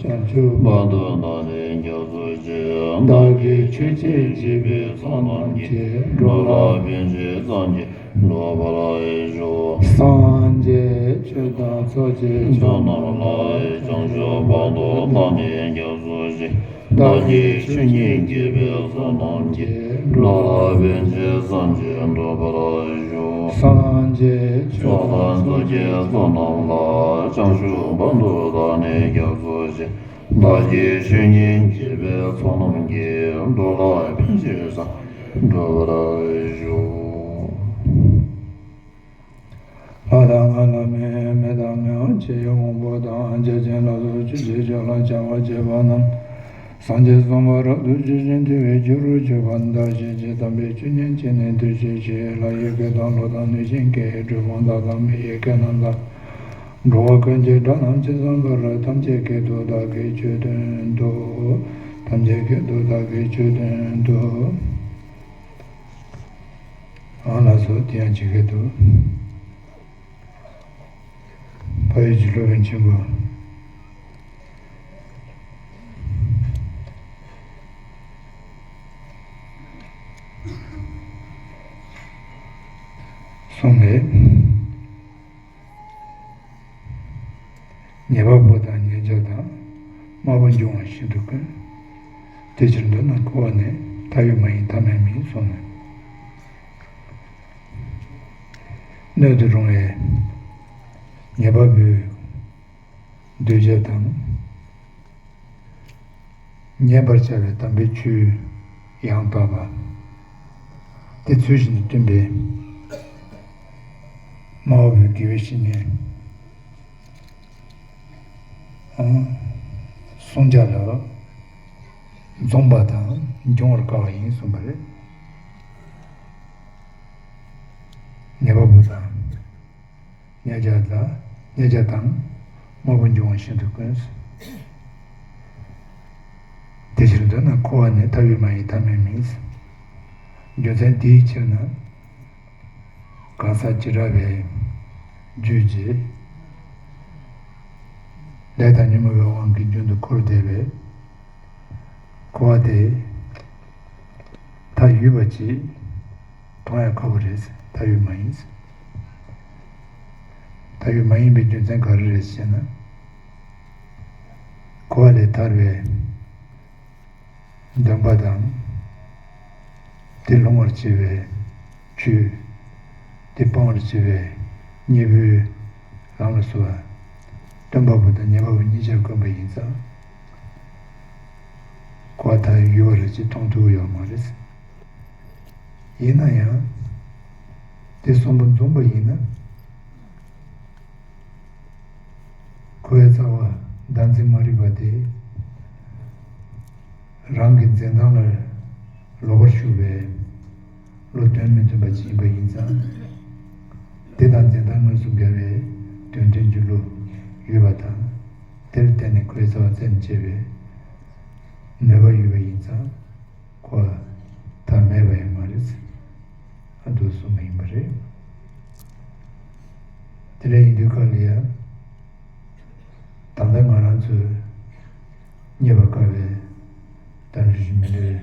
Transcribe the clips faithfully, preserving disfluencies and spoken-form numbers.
བྱང་ཆུབ་བར་དུ་བདག་ནི་སྐྱབས་སུ་མཆི། བདག་གིས་ཆོས་ཀྱི་བྱིན་པའི་ཚོགས་རྣམས་ཀྱིས། འགྲོ་ལ་ཕན་ཕྱིར་སངས་རྒྱས་འགྲུབ་པར་ཤོག། སངས་རྒྱས་ཆོས་དང་ཚོགས་ཀྱི་མཆོག་རྣམས་ལ། བྱང་ཆུབ་བར་དུ་བདག་ནི་སྐྱབས་སུ་མཆི། བདག་གིས་ཆོས་ཉིད་བརྒྱུད་པའི་ཚོགས་རྣམས་ཀྱིས། འགྲོ་ལ་ཕན་ཕྱིར་སངས་རྒྱས་འགྲུབ་པར་ཤོག། སངས་རྒྱས་ཆོས་དང་ཚོགས་ཀྱི་མཆོག་རྣམས་ལ། བྱང་ཆུབ་བར་དུ་བདག་ནི་སྐྱབས་སུ་མཆི། བདག་གིས་ཆོས་ཉིད་བརྒྱུད་པའི་ཚོགས་རྣམས་ཀྱིས། འགྲོ་ལ་ཕན་ཕྱིར་སངས་རྒྱས་འགྲུབ་པར་ཤོག། ལྷ་དང་ལྷ་མིན་མི་དང་མི་འོང་ཕྱིར་དབང་པོ་དང་། བརྒྱ་བྱིན་ལ་སོགས་ཆོས་ཀྱི་མཆོག་ལ་སྦྱར་བ་བཅས་པ་རྣམས། སངས་རྒྱས་བསམ་པ་རབ་ཏུ་ཆོས་བཞིན་ཐུལ་བའི་རྒྱུ་རུ་གྱུར་པ་འདི་ཞེས་བྱ་དམ་པའི་ཆོས་ཉན་བྱས་ནས་འདུ་ཤེས་བཞི་ལྷ་ཡི་སྐད་དང་ཀླུ་དང་གནོད་སྦྱིན་སྐད་གྲུལ་བུམ་དག་དང་མི་ཡི་སྐད་རྣམས་དང་། འགྲོ་བ་ཀུན་གྱི་སྒྲ་རྣམས་ཇི་ཙམ་པར་ཐམས་ཅད་སྐད་དུ་བདག་གིས་ཆོས་བསྟན་ཏོ། ཐམས་ཅད་སྐད་དུ་བདག་གིས་ཆོས་བསྟན་ཏོ། ཨ་ལ་སོགས་དེ་ཡང་ཇི་སྐད་དུ། ཕ་ཡི་ཇི་ལུ་བན་ཆེན་པོ་གསུངས་ནས། ཉེས་པ་པོ་དང་ཉེས་བྱ་དང་། དམའ་བ་འབྱུང་བ་ཤིན་ཏུ་དཀོན། དེ་ཕྱིར་འདོད་ན་འཁོར་བ་ནས། མཐའ་ཡོད་མ་ཡིན་མཐའ་མེད་མིན་གསུངས་ནས། སྣོད་དུ་རུང་བའི་ཉེས་པ་པོའི་འདོད་བྱ་དང་། ཉེས་པར་བྱ་བའི་དམ་པའི་ཆོས་ཡང་དག་པ། དེ་ཚུལ་བཞིན་དུ་སྟོན་པའི་སྨྲ་བ་པོའི་དགེ་བའི་བཤེས་གཉེན་གསུང་བྱ་ལ་འཛོམས་པ་དང་འབྱུང་བར་དཀའ་བ་ཡིན་གསུངས་པ་རེད། ཉེས་པ་པོ་དང་། ཉེས་བྱ་དང་། ཉེས་བྱ་དང་། དམའ་བ་འབྱུང་བ་ཤིན་ཏུ་དཀོན། དེ་ཕྱིར་འདོད་ན་འཁོར་བ་ནས། མཐའ་ཡོད་མ་ཡིན་མཐའ་མེད་མིན། རྒྱུ་མཚན་དེའི་ཕྱིར་ན། གང་ཟག་བྱེ་བྲག་པའི་རྒྱུད་ཀྱི་ལས་དང་ཉོན་མོངས་པའི་དབང་གིས་རྒྱུན་དུ་འཁོར་བསྡད་པའི་འཁོར་བ་དེ་མཐའ་ཡོད་པ་ཅིག་མཐོང་ཡ་ཁག་པོ་རེད། མཐའ་ཡོད་མ་ཡིན། མཐའ་ཡོད་མ་ཡིན་པའི་རྒྱུ་མཚན་ག་རེ་རེད་ཟེར་ན། འཁོར་བ་ལས་ཐར་བའི་འདོད་པ་དང་། དེ་སློང་བར་བྱེད་པའི་ཆོས། དེ་སྤང་བར་བྱེད་པའི་གཉེན་པོའི་ལམ་ལ་སོགས་པ། སྟོན་པ་པོ་དང་ཉན་པ་པོ་གཉིས་ཆར་དཀོན་པ་ཡིན་ཙང་། འཁོར་བ་མཐའ་ཡོད་པ་རེད་ཅེས་མཐོང་ཐུབ་ཡོད་མ་རེད། ཡིན་ན་ཡང་། དེ་གསུམ་པོ་འཛོམས་པ་ཡིན་ན། འཁོར་བའི་རྩ་བ་བདག་འཛིན་མ་རིག་པ་དེ། རང་གི་འཛིན་སྟངས་ལ་ལོག་པར་ཞུགས་པའི་བློ་དོན་མི་མཐུན་པ་ཅིག་ཡིན་པ་ཡིན་ཙང་། དེ་དང་འཛིན་སྟངས་དངོས་སུ་འགལ་བའི་དོན་མཐུན་གྱི་བློ་ཡོད་པ་དང་། དེར་བརྟེན་ནས་འཁོར་བའི་རྩ་བ་བཙལ་ནས་དཔྱད་པའི་ནུས་པ་ཡོད་པ་ཡིན་ཙང་། འཁོར་བ་མཐའ་མེད་པ་ཡང་མ་རེད། ཨ་འདུག་གསུངས་པ་ཡིན་པ་རེད། དེ་འདྲ་ཡིན་དུས་སྐབས་ལ་ཡང་། ད་ལྟ་ང་རང་ཚོས་རྙེད་པར་དཀའ་བའི་དམ་ཆོས་བཞི་མི་འདྲ་བའི་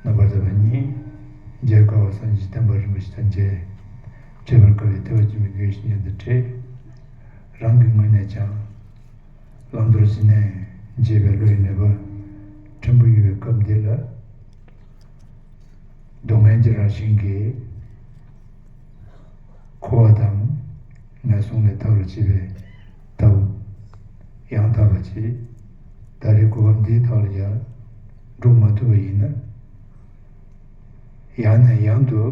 རྣམ་པར་དག་པ་གཉིས། མཇལ་དཀའ་བ་སངས་རྒྱས་བསྟན་པ་རིན་པོ་ཆེ་དང་མཇལ། འཕྲད་པར་དཀའ་བའི་ཐེག་པ་ཆེན་པོའི་དགེ་བའི་བཤེས་གཉེན་དང་འཕྲད། རང་གི་ངོས་ནས་ཀྱང་། བླང་དོར་ཞི་གནས་འབྱེད་པའི་བློ་ཡི་ནུས་པ་ཕྲན་བུ་ཡོད་པའི་སྐབས་འདི་ལ། སྡུག་བསྔལ་གྱི་རང་བཞིན་གྱིས་འཁོར་བ་དང་ངན་སོང་ལས་ཐར་བར་བྱེད་པའི་ཐབས་ཡང་དག་པ་ཅིག་ད་རེས་གོ་སྐབས་འདིའི་ཐོག་ལ་ཡང་སྒྲུབ་མ་ཐུབ་པ་ཡིན་ན། ཡང་ནས་ཡང་དུ་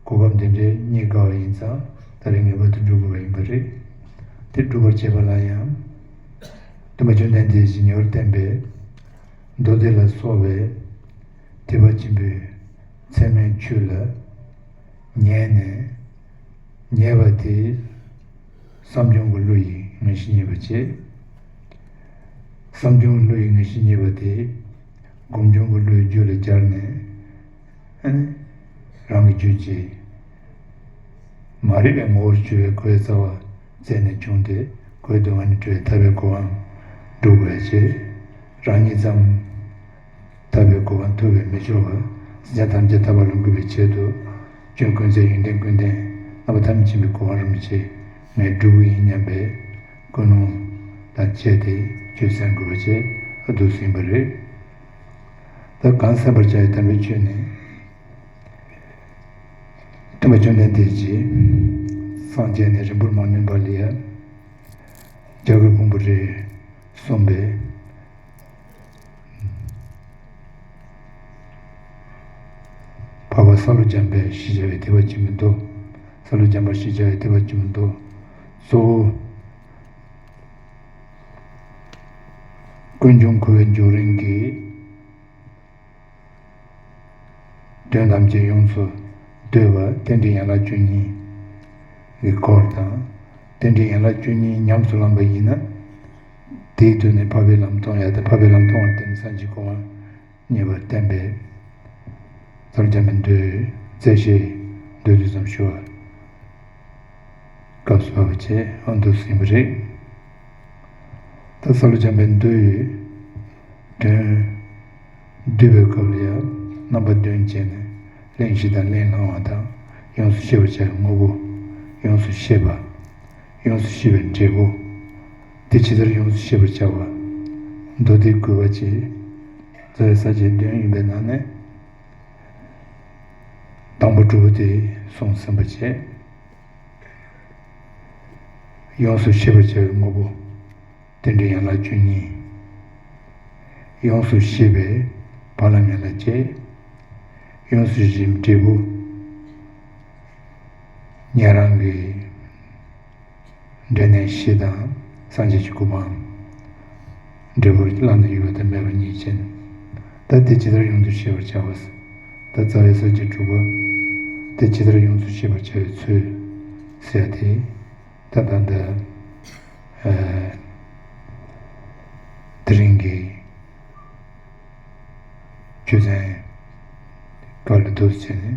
གོ་སྐབས་འདི་འདྲའི་རྙེད་དཀའ་བ་ཡིན་ཙང་། ད་རེས་ངེས་པར་དུ་སྒྲུབ་དགོས་པ་ཡིན་པ་རེད། དེ་སྒྲུབ་པར་བྱེད་པ་ལ་ཡང་སྟོན་པ་བཅོམ་ལྡན་འདས་ཀྱིས་ཉེ་བར་བསྟན་པའི་མདོ་སྡེ་ལ་སོགས་པའི་ཐེག་པ་ཆེན་པོའི་ཚད་མའི་ཆོས་ལ་ཉན་ནས། ཉན་པ་དེས་བསམ་བྱུང་གི་བློ་ཡི་ངེས་ཤེས་རྙེད་པར་བྱེད། བསམ་བྱུང་གི་བློ་ཡི་ངེས་ཤེས་རྙེད་པ་དེས་སྒོམ་བྱུང་གི་བློ་ཡི་རྒྱུད་ལ་སྦྱར་ནས། ཨ་ནི་རང་གི་རྒྱུད་ཀྱི་མ་རིག་པའི་ངོ་བོར་གྱུར་པའི་འཁོར་བའི་རྩ་བ་བཙལ་ནས་བྱུང་སྟེ། འཁོར་བའི་སྡུག་བསྔལ་ནས་གྲོལ་བའི་ཐར་པའི་གོ་འཕང་ སྒྲུབ་པའི་ཆེད། རང་ཉིད་ཙམ་ཐར་པའི་གོ་འཕང་ཐོབ་པས་མི་ཆོག་པར། སེམས་ཅན་ཐམས་ཅད་ཐར་པར་བསླང་དགོས་པའི་ཆེད་དུ། སྐྱོན་ཀུན་ཟད་ཡོན་ཏན་ཀུན་ལྡན་རྣམ་པ་ཐམས་ཅད་མཁྱེན་པའི་གོ་འཕང་རིན་པོ་ཆེ་ངས་སྒྲུབ་ཀྱི་ཡིན་སྙམ་པའི་ཀུན་སློང་དང་བཅས་ཏེ་ཆོས་གསན་དགོས་པའི་ཆེད་འདུག་ཟེར་བ་རེད། ད་གང་གསན་པར་བྱ་བའི་དམ་པའི་ཆོས་ནི། སྟོན་པ་བཅོམ་ལྡན་འདས་ཀྱིས་སངས་རྒྱས་ནས་རིང་པོར་མ་ལོན་པ་ལ་ཡ། རྒྱལ་པོའི་ཕུང་པོ་རེ་གསུངས་པས། འཕགས་པ་སཱ་ལུ་འཇམ་དཔལ་ཞེས་བྱ་བའི་ཐེག་པ་ཆེན་པོའི་མདོ། སཱ་ལུ་འཇམ་དཔལ་ཞེས་བྱ་བའི་ཐེག་པ་ཆེན་པོའི་མདོ། གཙོ་བོ་ཀུན་འབྱུང་འཁོར་བའི་བྱུང་རིམ་གྱི་དོན་ཐམས་ཅད་ཡོངས་སུ་བསྡུས་པ་རྟེན་འབྲེལ་ཡན་ལག་བཅུ་གཉིས་ཀྱི་སྐོར་དང་། རྟེན་འབྲེལ་ཡན་ལག་བཅུ་གཉིས་ཉམས་སུ་བླངས་པ་ཡིན་ན། དེའི་མཐུ་ནི་འཕགས་པའི་ལམ་མཐོང་ཡ་དང་། འཕགས་པའི་ལམ་མཐོང་བར་བརྟེན་ནས་སངས་རྒྱས་གོ་འཕང་བརྙེས་པར་བསྟན་པས། སཱ་ལུ་འཇམ་དཔལ་མདོའི་རྩེ་ཤེས་མདོ་དུས་ཙམ་ཞུ་བ། སྐབས་སུ་བབ་པ་བཅས་ཨ་འདུག་ཟིན་པ་རེད། ད་སཱ་ལུ་འཇམ་དཔལ་མདོའི་དོན་བསྡུས་པའི་སྐབས་ལ་ཡང་རྣམ་པ་བདུན་བྱས་ནས། གླེང་གཞི་དང་གླེང་བསླང་བ་དང་། ཡོངས་སུ་ཤེས་པར་བྱ་བའི་དངོས་པོ། ཡོངས་སུ་ཤེས་པ། ཡོངས་སུ་ཤེས་པའི་འབྲས་བུ། དེ་ཇི་ལྟར་ཡོངས་སུ་ཤེས་པར་བྱ་བ། མདོ་སྡེ་དགུ་པ་བཅས་རྩ་བའི་ས་བཅད་བདུན་ཡིན་པའི་ནང་ནས། དང་པོ་དྲུག་པོ་དེ་གསུངས་ཟིན་པ་བཅས། ཡོངས་སུ་ཤེས་པར་བྱ་བའི་དངོས་པོ། རྟེན་འབྲེལ་ཡན་ལག་བཅུ་གཉིས། ཡོངས་སུ་ཤེས་པའི་བར་ལམ་ཡན་ལག་བརྒྱད། ཡོངས་སུ་ཤེས་པའི་འབྲས་བུ། ཉན་རང་གི་འབྲས་གནས་བཞི་དང་། སངས་རྒྱས་ཀྱི་གོ་འཕང་། འབྲས་བུ་བླ་ན་ཡོད་པ་དང་མེད་པ་གཉིས་ཅན། ད་དེ་ཇི་ལྟར་ཡོངས་སུ་ཤེས་པར་བྱ་བ། ད་རྩ་བའི་ས་བཅད་དྲུག་པ། དེ་ཇི་ལྟར་ཡོངས་སུ་ཤེས་པར་བྱ་བའི་ཚུལ་ཟེར་ཡ་དེ། ད་ད་ལྟ་ཨ་དེ་རིང་གི་ཆོས་ཚན་སྐབས་ལ་འདུག་ཟེར་ནས་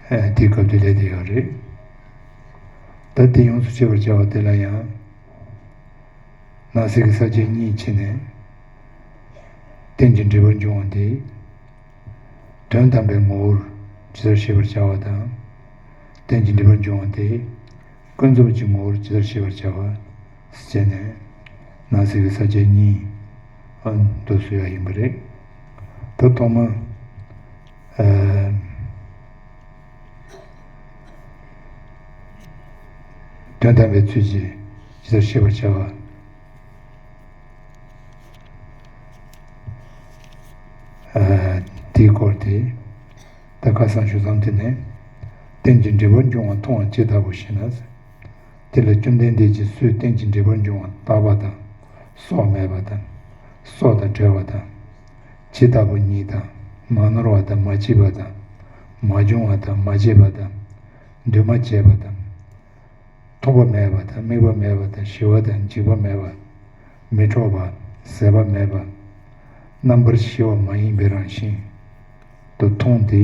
ཨ་དེའི་སྐབས་དེ་ལས་དེ་ཡོད་རེད། ད་དེ་ཡོངས་སུ་ཤེས་པར་བྱ་བ་དེ་ལ་ཡང་། ནང་གསེས་ཀྱི་ས་བཅད་གཉིས་ཕྱེ་ནས། རྟེན་ཅིང་འབྲེལ་པར་འབྱུང་བ་དེ། དོན་དམ་པའི་ངོ་བོར་ཇི་ལྟར་ཤེས་པར་བྱ་བ་དང་། རྟེན་ཅིང་འབྲེལ་པར་འབྱུང་བ་དེ། ཀུན་རྫོབ་ཀྱི་ངོ་བོར་ཇི་ལྟར་ཤེས་པར་བྱ་བ། ཟེར་ནས། ནང་གསེས་ཀྱི་ས་བཅད་གཉིས། ཨ་འདུག་སེ་ཡོད་ཡིན་པ་རེད། ད་ཐོག་མ། ཨ་དོན་དམ་པའི་ཚུལ་གྱིས་ཇི་ལྟར་ཤེས་པར་བྱ་བ། ཨ་དེའི་སྐོར་དེ། ད་ཁ་སང་ཞུ་མཚམས་དེ་ནས། རྟེན་ཅིང་འབྲེལ་པར་འབྱུང་བ་མཐོང་བ་ཇི་ལྟ་བུ་ཞེ་ན། དེ་ལ་བཅོམ་ལྡན་འདས་ཀྱིས་སུས་རྟེན་ཅིང་འབྲེལ་པར་འབྱུང་བ་རྟག་པ་དང་། སོགས་མེད་པ་དང་། སོགས་དང་བྲལ་བ་དང་། ཇི་ལྟ་བུ་ཉིད་དང་། མ་ནོར་བ་དང་། མ་སྐྱེས་པ་དང་། མ་བྱུང་བ་དང་། མ་སྐྱེས་པ་དང་། འདུས་མ་བྱས་པ་དང་། ཐོགས་པ་མེད་པ་དང་། དམིགས་པ་མེད་པ་དང་། ཞི་བ་དང་། འཇིགས་པ་མེད་པ། མི་འཕྲོགས་པ། ཟད་པ་མེད་པ། རྣམ་པར་ཤེས་པ་མ་ཡིན་པའི་རང་བཞིན་དུ་མཐོང་སྟེ།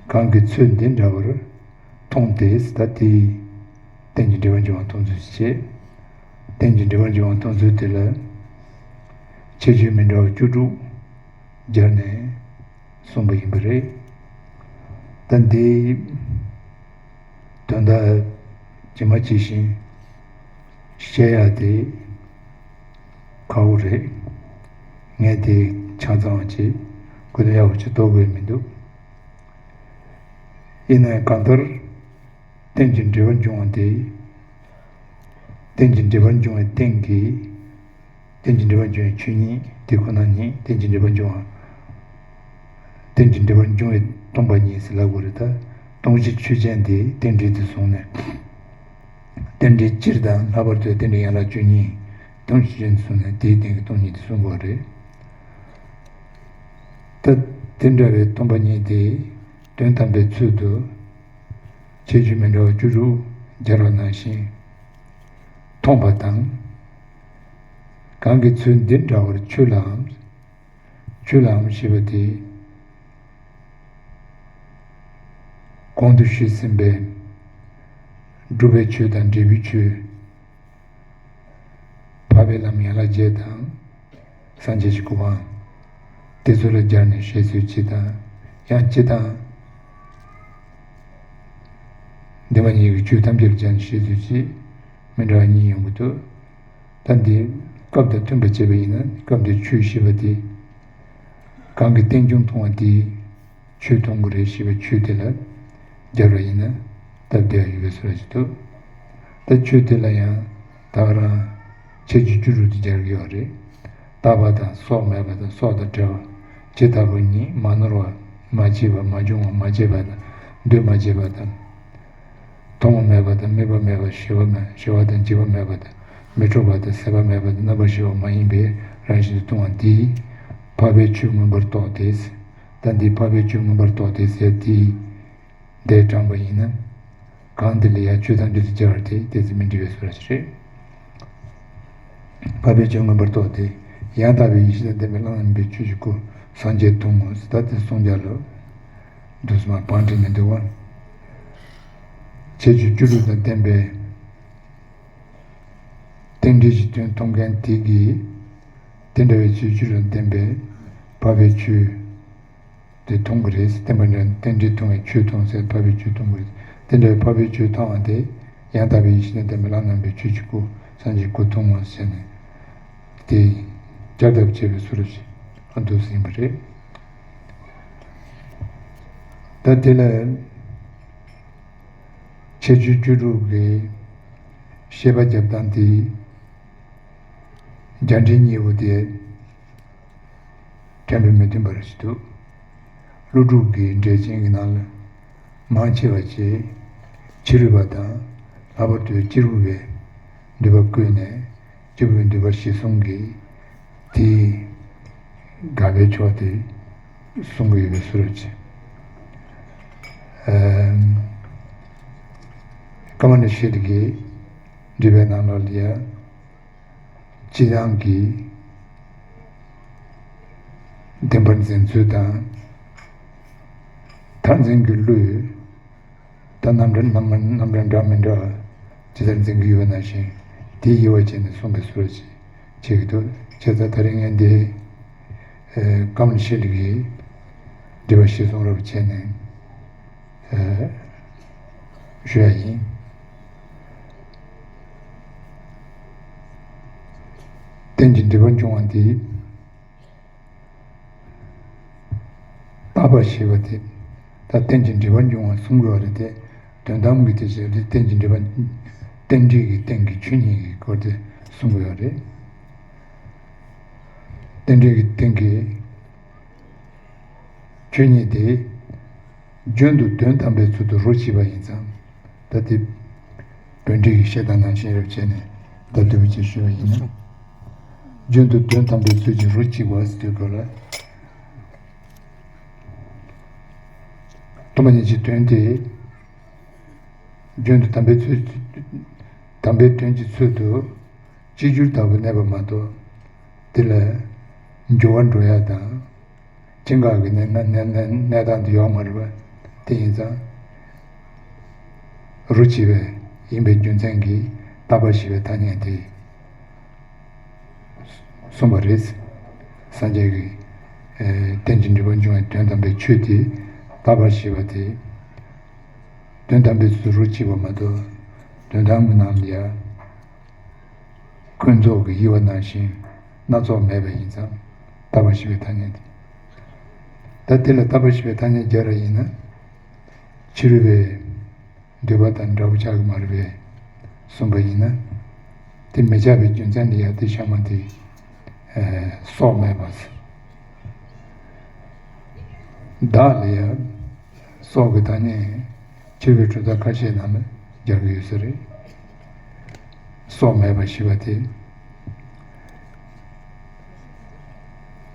གང་གིས་ཚུལ་འདི་འདྲ་བར་མཐོང་སྟེ། ད་དེ་རྟེན་ཅིང་འབྲེལ་པར་འབྱུང་བ་མཐོང་ཚུལ་བྱས། རྟེན་ཅིང་འབྲེལ་པར་འབྱུང་བ་མཐོང་ཚུལ་དེ་ལ་ཁྱད་ཆོས་མི་འདྲ་བ་བཅུ་དྲུག་སྦྱར་ནས་གསུངས་པ་ཡིན་པ་རེད། ད་འདིའི་དོན་དག་ཇི་མ་ཇི་བཞིན་བཤད་ཡ་དེ་ཁག་པོ་རེད། ངས་དེ་ཆ་ཚང་བ་ཅིག་གོ་དོན་ཡག་པོ་ཅིག་རྟོགས་དགོས་མི་འདུག་ཡིན་ནའི་གང་ལྟར། རྟེན་ཅིང་འབྲེལ་པར་འབྱུང་བ་དེ། རྟེན་ཅིང་འབྲེལ་པར་འབྱུང་བའི་རྟེན་གྱིས། རྟེན་ཅིང་འབྲེལ་པར་འབྱུང་བའི་ཆོས་ཉིད་དེ་ཁོ་ན་ཉིད། རྟེན་ཅིང་འབྲེལ་པར་འབྱུང་བ། རྟེན་ཅིང་འབྲེལ་པར་འབྱུང་བས་སྟོང་པ་ཉིད་ཟེར་ལབ་དགོས་རེད་ད། སྟོང་གཞི་ཆོས་ཅན་དེ་རྟེན་འབྲེལ་དུ་བཟུང་ནས། རྟེན་འབྲེལ་སྤྱིར་དང་ལྷག་པར་དུ་རྟེན་འབྲེལ་ཡན་ལག་བཅུ་གཉིས་སྟོང་གཞི་ཆོས་ཅན་དུ་བཟུང་ནས་དེའི་སྟེང་གི་སྟོང་ཉིད་དུ་གསུང་དགོས་རེད། ད་དེ་འདྲ་བའི་སྟོང་པ་ཉིད་དེ་དོན་དམ་པའི་ཚུལ་དུ། ཁྱད་ཆོས་མི་འདྲ་བ་བཅུ་དྲུག་སྦྱར་བ་ནང་བཞིན་མཐོང་བ་དང་། གང་གིས་ཚུལ་འདི་འདྲ་བར་ཆོས་ལའང་། ཆོས་ལའང་ཞེས་པ་དེ། གོང་དུ་ཞུས་ཟིན་པའི་སྒྲུབ་པའི་ཆོས་དང་འབྲས་བུའི་ཆོས། པའི་ལམ་ཡན་ལག་བརྒྱད་དང་། སངས་རྒྱས་ཀྱི་གོ་འཕང་། དེ་ཚོ་ལ་སྦྱར་ནས་བཤད་ཚུལ་གཅིག་དང་། ཡང་གཅིག་དང་། བདེན་པ་གཉིས་ཀྱི་ཆོས་ཐམས་ཅད་ལ་སྦྱར་ནས་བཤད་ཚུལ་གཅིག་མི་འདྲ་བ་གཉིས་ཡོང་གི་འདུག་ད་འདི་སྐབས་དང་མཐུན་པར་བྱས་པ་ཡིན་ན་སྐབས་འདིར་ཆོས་ཞེས་པ་དེ། གང་གི་རྟེན་འབྱུང་མཐོང་བ་དེས་ཆོས་མཐོང་གི་རེད་ཞེས་པའི་ཆོས་དེ་ལ་སྦྱར་བ་ཡིན་ན་སྟབས་བདེ་བ་ཡོད་པའི་བཟོ་འདྲ་ཞིག་འདུག་ད་ཆོས་དེ་ལ་ཡང་ད་ག་རང་ཁྱད་ཆོས་བཅུ་དྲུག་ཏུ་སྦྱར་གྱི་ཡོད་རེད། རྟག་པ་དང་སྲོག་མེད་པ་དང་སྲོག་དང་བྲལ་བ། ཇི་ལྟ་བུ་ཉིད་མ་ནོར་བ། མ་སྐྱེས་པ་མ་བྱུང་བ་མ་སྐྱེས་པ་དང་འདུས་མ་བྱས་པ་དང་། ཐོག་མ་མེད་པ་དང་དམིགས་པ་མེད་པ་ཞི་བ་མེད་ཞི་བ་དང་འཇིགས་པ་མེད་པ་དང་མི་འཁྲུགས་པ་དང་ཟད་པ་མེད་པ་དང་རྣམ་པར་ཤེས་པ་མ་ཡིན་པའི་རང་བཞིན་དུ་མཐོང་བ་འདི་འཕགས་པའི་ཆོས་མངོན་པར་རྟོགས་ཏེ། ད་འདི་འཕགས་པའི་ཆོས་མངོན་པར་རྟོགས་ཏེ་ཟེར་དེ་འདྲ་དྲངས་པ་ཡིན་ན། གང་འདི་ལ་ཡང་ཆོས་ཐམས་ཅད་དུ་སྦྱར་བ་དེ་དེ་ཚེ་མི་འགྲིག་པའི་བཟོ་འདྲ་ཞིག་རེད། འཕགས་པའི་ཆོས་མངོན་པར་རྟོགས་ཏེ། ཡང་དག་པའི་ཡེ་ཤེས་དང་ལྡན་པས་བླ་ན་མེད་པའི་ཆོས་ཀྱི་སྐུ་སངས་རྒྱས་མཐོང་ངོ་ཟེར་ད་དེ་གསུང་རྒྱ་ལོ། འདུག་སེ་མ་བང་བྲིས་ནས་འདུག་བ། ཁྱད་ཆོས་བཅུ་དྲུག་དང་ལྡན་པའི་རྟེན་འབྲེལ་གྱི་དོན་མཐོང་མཁན་དེ་གིས་དེ་འདྲ་བའི་ཁྱད་ཆོས་བཅུ་དྲུག་དང་ལྡན་པའི་འཕགས་པའི་ཆོས་དེ་མཐོང་གི་རེད། བསྟན་པ་འདྲ་རྟེན་འབྲེལ་མཐོང་བའི་ཆོས་མཐོང་ཟེར་འཕགས་པའི་ཆོས་མཐོང་གི་རེད། དེ་འདྲ་བའི་འཕགས་པའི་ཆོས་མཐོང་བ་དེ་ཡང་དག་པའི་ཡེ་ཤེས་དང་ལྡན་པའི་བླ་ན་མེད་པའི་ཆོས་ཀྱི་སྐུ་སངས་རྒྱས་སྐུ་མཐོང་ངོ་ཟེར་ནས་དེ་སྦྱར་ཐབས་བྱས་པའི་བཟོ་འདྲ་ཞིག་ཨ་འདུག་སེ་ཡིན་པ་རེད། ད་དེ་ལ་ཁྱད་ཆོས་བཅུ་དྲུག་གི་བཤད་པ་རྒྱབ་སྟངས་དེ་རྒྱ་འགྲེལ་གཉིས་པོ་དེ་དྲན་པའི་མི་མཐུན་པ་རེ་ཞིག་འདུག་ཀླུ་སྒྲུབ་ཀྱི་འགྲེལ་ཆེན་གྱི་ནང་ལ་མང་ཆེ་བ་ཅིག་ཕྱི་རོལ་པ་དང་ལྷག་པར་དུ་སྐྱེས་བུ་པའི་འདུན་པ་བཀོད་ནས་སྐྱེས་བུ་པའི་འདུན་པ་གཞིར་བཟུང་གིས་དེའི་དགག་པའི་ཕྱོགས་དེ་གསུང་གི་ཡོད་པའི་བཟོ་འདྲ་ཅིག་ཨ་ཀ་མ་ཎི་ཤེལ་གྱི་འགྲེལ་པའི་ནང་ལོགས་ལ་ཡང་། སྤྱིར་བཏང་གི་བདེན་པར་འཛིན་ཚུལ་དང་། མཐར་འཛིན་གྱི་བློས་ད་རྣམ་གྲངས་རྣམ་རྣམ་གྲངས་འདྲ་མི་འདྲ་ཇི་ལྟར་འཛིན་གྱི་ཡོད་པ་ནང་བཞིན་དེའི་དབྱེ་བ་བྱས་ནས་གསུངས་པའི་བཟོ་འདྲ་ཅིག་བྱེད་ཀྱི་འདུག་བྱས་ཙང་ད་རིང་ངས་འདི་ཀ་མ་ཎི་ཤེལ་གྱི་འགྲེལ་པ་གཞིར་བཟུང་རབ་བྱས་ནས། ཨ་ཞུ་ཡ་ཡིན། རྟེན་ཅིང་འབྲེལ་པར་འབྱུང་བ་འདི། རྟག་པ་ཞེས་པ་དེ། ད་རྟེན་ཅིང་འབྲེལ་པར་འབྱུང་བ་གསུང་དགོས་པ་རེད་དེ། དོན་དམ་གྱི་དེ་ཟེར་དེ་རྟེན་ཅིང་འབྲེལ་པ། རྟེན་འབྲེལ་གྱི་རྟེན་གྱི་ཆོས་ཉིད་ཀྱི་སྐོར་དེ་གསུང་དགོས་པ་རེད། རྟེན་འབྲེལ་གྱི་རྟེན་གྱི་ཆོས་ཉིད་དེ། རྒྱུན་དུ་དོན་དམ་པའི་ཚུལ་དུ་རོ་གཅིག་པ་ཡིན་ཙང་། ད་དེ་བོད་འགྲེལ་གྱི་བཤད་སྟངས་ནང་བཞིན་རབ་བྱས་ནས་ད་དུ་བུ་ཅེས་ཞུ་བ་ཡིན་ན། རྒྱུན་དུ་དོན་དམ་པའི་ཚུལ་གྱི་རོ་གཅིག་པ་ཟེར་དུས་སྐབས་ལ། ཐོག་མ་ཉིད་ཀྱི་དོན་དེ། རྒྱུན་དུ་དམ་པའི་ཚུལ། དམ་པའི་དོན་གྱི་ཚུལ་དུ། གཅིག་གྱུར་ལྟ་བུ་གནས་པ་མ་གཏོགས། དེ་ལ་འགྱུར་བ་འགྲོ་ཡ་དང་། སྐྱེ་འགག་གི་གནས་གནས་གནས་གནས་སྟངས་དེ་ཡོད་མ་རེད་པ། དེ་ཡིན་ཙང་། རོ་གཅིག་པ་ཡིན་པའི་རྒྱུ་མཚན་གྱིས་རྟག་པ་ཞེས་པའི་ཐ་སྙད་དེ་གསུངས་པ་རེད། སངས་རྒྱས་ཀྱིས་ཨ་རྟེན་ཅིང་འབྲེལ་པར་འབྱུང་བའི་དོན་དམ་པའི་ཆོས་དེ་རྟག་པ་ཞེས་པ་དེ། དོན་དམ་པའི་ཚུལ་རོ་གཅིག་པ་མ་གཏོགས། དོན་དམ་གྱི་ནང་ལ་ཡང་། ཀུན་རྫོབ་ཀྱི་དབྱེ་བ་ནང་བཞིན་སྣ་ཚོགས་མེད་པ་ཡིན་ཙང་རྟག་པ་ཞེས་པའི་ཐ་སྙད་དེ། ད་དེ་ལ་རྟག་པ་ཞེས་པའི་ཐ་སྙད་སྦྱར་བ་ཡིན་ན། ཕྱི་རོལ་པའི་འདོད་པ་དང་འདྲ་བོ་ཆགས་ཀྱི་མ་རེད་པས་གསུངས་པ་ཡིན་ན། དེ་མི་ཆགས་པའི་རྒྱུ་མཚན་དེ་ཡང་དེ་ཤ་མ་དེ་སྲོག་མེད་པ། བདག་ལ་ཡང་། སྲོག་གི་ཐ་སྙད་ཕྱི་རོལ་པའི་གྲུབ་མཐའ་ཁ་ཤས་ནང་ལ་སྦྱར་གྱི་ཡོད་ས་རེད། སྲོག་མེད་པ་ཞེས་པ་དེ།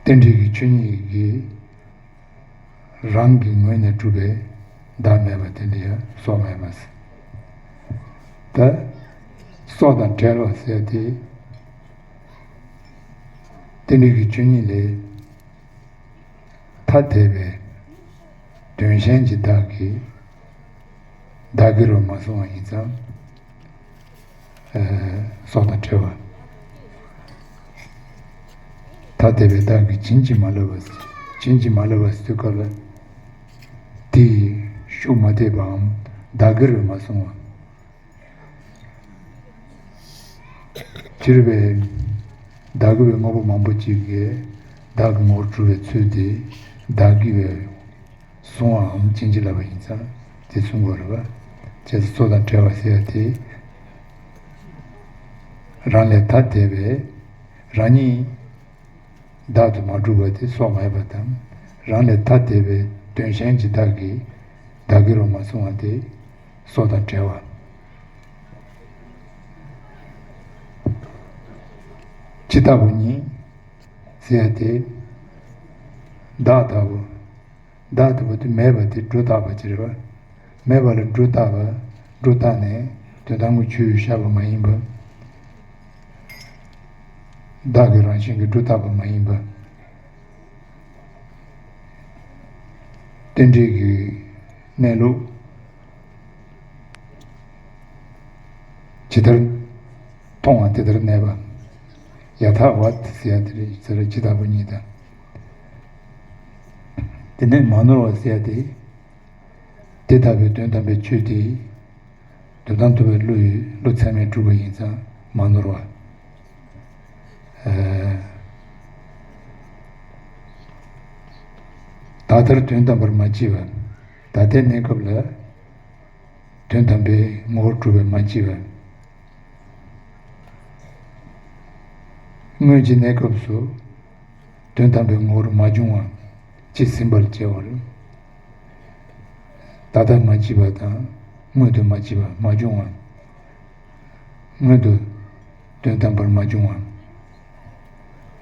རྟེན་འབྲེལ་གྱི་ཆོས་ཉིད་ཀྱིས་རང་གི་ངོས་ནས་གྲུབ་པའི་བདག་མེད་པ་དེ་ལ་ཡང་སྲོག་མེད་པ་ཟེར། ད་སྲོག་དང་བྲལ་བ་ཟེར་དེ། རྟེན་འབྲེལ་གྱི་ཆོས་ཉིད་ལས། ཐ་དད་པའི་དོན་གཞན་གྱི་བདག་གིས་བདག་གི་རུ་མ་སོང་བ་ཡིན་ཙང་། ཨ་སྲོག་དང་བྲལ་བ། ཐ་དད་པའི་བདག་གིས་བྱིན་གྱིས་མ་བརླབས་པ། བྱིན་གྱིས་མ་བརླབས་པ་ཟེར་དུས་སྐབས་ལ་དེའི་ཤུགས་མ་ཐེག་པའམ་བདག་གིར་མ་སོང་བ། སྤྱིར་བའི་བདག་གི་བའི་དངོས་པོ་མང་པོ་ཅིག་གིས་བདག་གི་ངོ་བོར་གྲུབ་པའི་ཚུལ་དེ་བདག་གི་བའི་གསུང་བའམ་བྱིན་གྱིས་བརླབས་པ་ཡིན་ཙང་དེ་གསུང་དགོས་རེད་པ། བྱས་ཙང་སྲོག་དང་བྲལ་བ་ཟེར་ཡ་དེ་རང་ལས་ཐ་དད་པའི་རང་ཉིད་བདག་ཏུ་མ་གྲུབ་པ་དེ་སྲོག་མེད་པ་དང་། རང་ལས་ཐ་དད་པའི་དོན་གཞན་གྱི་བདག་གིས་བདག་གིར་མ་སོང་བ་དེ་སྲོག་དང་བྲལ་བ། ཇི་ལྟ་བུ་ཉིད་ཟེར་ཡ་དེ་བདག་ལྟ་བུ། བདག་ལྟ་བུ་དེ་མེད་པ་དེ་སྒྲོ་བཏགས་པ་ཅིག་རེད་པ། མེད་པ་ལ་སྒྲོ་བཏགས་པ། སྒྲོ་བཏགས་ནས་དོན་དམ་གྱི་ཆོས་ཤར་བ་མ་ཡིན་པ། བདག་གི་རང་བཞིན་གྱིས་སྒྲོ་བཏགས་པ་མ་ཡིན་པ། རྟེན་འབྲེལ་གྱི་གནས་ལུགས་ཇི་ལྟར་མཐོང་བ་དེ་ལྟར་གནས་པ། ཡ་ཐཱ་བ་ཏ་ཟེར་ཡ་དེ་རེད། ཇི་ལྟ་བུ་ཉིད་དང་། དེ་ནས་མ་ནོར་བ་ཟེར་ཡ་དེ། དེ་ལྟ་བུའི་དོན་དམ་པའི་ཆོས་དེ། དོན་དམ་ཐོབ་པའི་བློ་ཡིས་བློ་ཚད་མས་གྲུབ་པ་ཡིན་ཙང་མ་ནོར་བ། ཨ། ད་ལྟར་དོན་དམ་པར་མ་སྐྱེས་པ། ད་ལྟའི་གནས་སྐབས་ལ་དོན་དམ་པའི་ངོ་བོར་གྲུབ་པར་མ་སྐྱེས་པ། སྔོན་གྱི་གནས་སྐབས་སུ་དོན་དམ་པའི་ངོ་བོར་མ་བྱུང་བ་ཅི་ཟིན་པར་བྱ་བར། ད་ལྟ་མ་སྐྱེས་པ་དང་སྔོན་དུ་མ་སྐྱེས་པ་མ་བྱུང་བ། སྔོན་དུ་དོན་དམ་པར་མ་བྱུང་བ།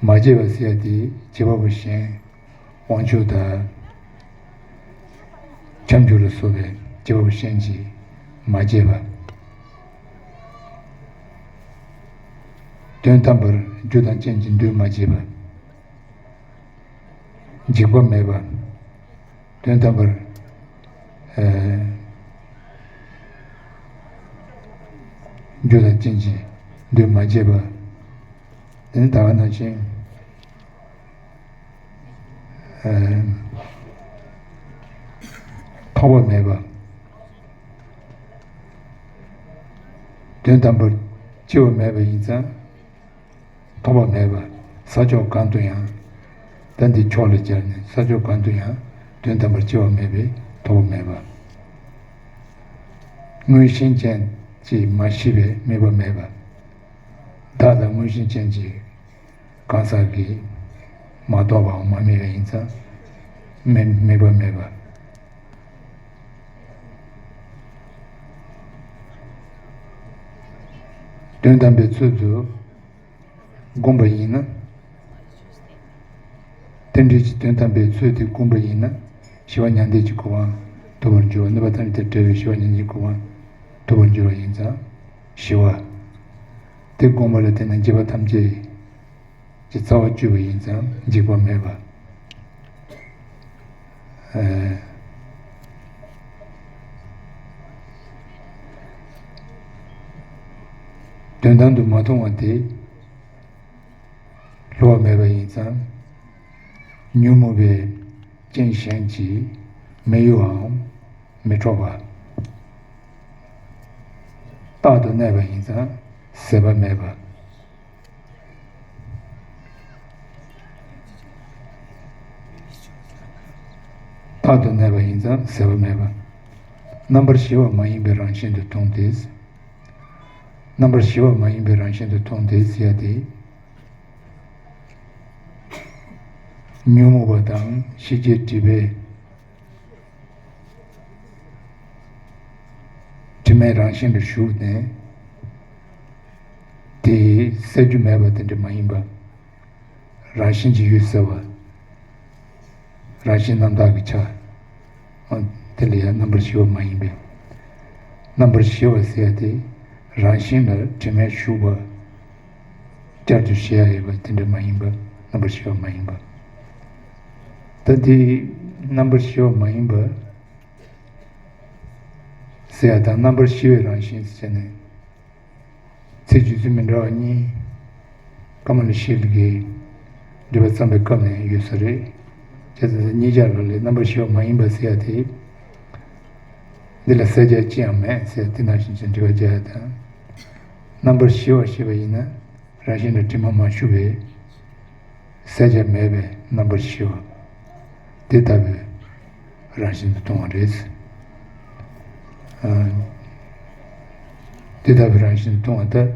མ་སྐྱེས་པ་ཟེར་ཡ་དེ་སྐྱེས་པ་པོ་གཞན། དབང་ཕྱུག་དང་། ཁྱབ་འཇུག་ལ་སོགས་པའི་སྐྱེས་པ་པོ་གཞན་གྱིས་མ་སྐྱེས་པ། དོན་དམ་པར་རྒྱུ་དང་རྐྱེན་གྱིས་འདུས་མ་བྱས་པ། འཇིག་པ་མེད་པ། དོན་དམ་པར། ཨ། རྒྱུ་དང་རྐྱེན་གྱིས་འདུས་མ་བྱས་པ། དེ་ནི་ད་ག་ནང་བཞིན། ཨ། ཐོགས་པ་མེད་པ། དོན་དམ་པར་སྐྱེ་བ་མེད་པ་ཡིན་ཙང་། ཐོགས་པ་མེད་པ། ས་ཕྱོགས་གང་དུ་ཡང་། ད་འདི་ཕྱོགས་ལ་སྦྱར་ནས་ས་ཕྱོགས་གང་དུ་ཡང་དོན་དམ་པར་སྐྱེ་བ་མེད་པས་ཐོགས་པ་མེད་པ། མངོན་ཞེན་ཅན་གྱིས་མ་ཤེས་པས་དམིགས་པ་མེད་པ། བདག་དང་མངོན་ཞེན་ཅན་གྱི་གང་ཟག་གིས་མ་རྟོགས་པའམ་མ་དམིགས་པ་ཡིན་ཙང་དམིགས་དམིགས་པ་མེད་པ། དོན་དམ་པའི་ཚུལ་དུ་བསྒོམ་པ་ཡིན་ན། རྟེན་འབྲེལ་གྱི་དོན་དམ་པའི་ཚུལ་དེ་བསྒོམ་པ་ཡིན་ན། ཞི་བ་མྱང་འདས་ཀྱི་གོ་འཕང་ཐོབ་པར་འགྱུར་བ། གནོད་པ་ཐམས་ཅད་དང་བྲལ་བའི་ཞི་བ་མྱང་འདས་ཀྱི་གོ་འཕང་ཐོབ་པར་འགྱུར་བ་ཡིན་ཙང་ཞི་བ། དེ་བསྒོམ་པ་ལ་བརྟེན་ནས་འཇིགས་པ་ཐམས་ཅད་ཀྱི་རྩ་བ་གཅོད་པ་ཡིན་ཙང་འཇིགས་པ་མེད་པ། ཨ། དོན་དམ་དུ་མ་མཐོང་བ་དེ་སླུ་བ་མེད་པ་ཡིན་ཙང་། ཉོན་མོངས་པའི་རྐྱེན་གཞན་གྱིས་མི་གཡོ་བའམ་མི་འཕྲོག་པ། རྟག་ཏུ་གནས་པ་ཡིན་ཙང་ཟད་པ་མེད་པ། རྟག་ཏུ་གནས་པ་ཡིན་ཙང་ཟད་པ་མེད་པ། རྣམ་པར་ཤེས་པ་མ་ཡིན་པའི་རང་བཞིན་དུ་མཐོང་སྟེ། རྣམ་པར་ཤེས་པ་མ་ཡིན་པའི་རང་བཞིན་དུ་མཐོང་སྟེ་ཟེར་ཡ་དེ། ཉོན་མོངས་པ་དང་ཤེས་བྱའི་སྒྲིབ་པའི་དྲི་མའི་རང་བཞིན་དུ་ཞུགས་ནས། དེ་སེལ་རྒྱུ་མེད་པ་དེ་འདྲ་མ་ཡིན་པ། རང་བཞིན་གྱིས་ཡུལ་སེལ་བ། རང་བཞིན་རྣམ་དག་གི་ཆ། དེ་ལ་ཡང་རྣམ་པར་ཤེས་པ་མ་ཡིན་པས། རྣམ་པར་ཤེས་པ་ཟེར་ཡ་དེ་རང་བཞིན་ལ་དྲི་མས་ཞུགས་པ། བསྐྱར་དུ་ཤེས་ཡ་ཡོད་པ་དེ་འདྲ་མ་ཡིན་པ། རྣམ་པར་ཤེས་པ་མ་ཡིན་པ། ད་དེ་རྣམ་པར་ཤེས་པ་མ་ཡིན་པ་ཟེར་ཡ་དང་རྣམ་པར་ཤེས་པའི་རང་བཞིན་ཟེར་ནས། ཚིག་བརྗོད་ཚུལ་མི་འདྲ་བ་གཉིས། ཀ་མ་ལ་ཤཱི་ལ་གིས་ སྒྲིབ་པ་བརྩམས་པའི་སྐབས་ནས་ཡོད་ས་རེད། བྱས་ཙང་གཉིས་ཆར་ལ་ལས་རྣམ་པར་ཤེས་པ་མ་ཡིན་པ་ཟེར་ཡ་དེ། འདི་ལ་གསལ་བྱ་ཅི་ཡང་མེད་ཟེར་དེ་ནང་བཞིན་གྱི་འགྲེལ་པ་རྒྱག་ཡ་དང་། རྣམ་པར་ཤེས་པ་ཞེས་པ་ཡིན་ན་རང་བཞིན་ལ་དྲི་མ་མ་ཞུགས་པའི་གསལ་བྱ་མེད་པའི་རྣམ་པར་ཤེས་པ། དེ་ལྟ་བུའི་རང་བཞིན་དུ་མཐོང་བ་རེད། ཨ། དེ་ལྟ་བུའི་རང་བཞིན་དུ་མཐོང་བ་ལྟར།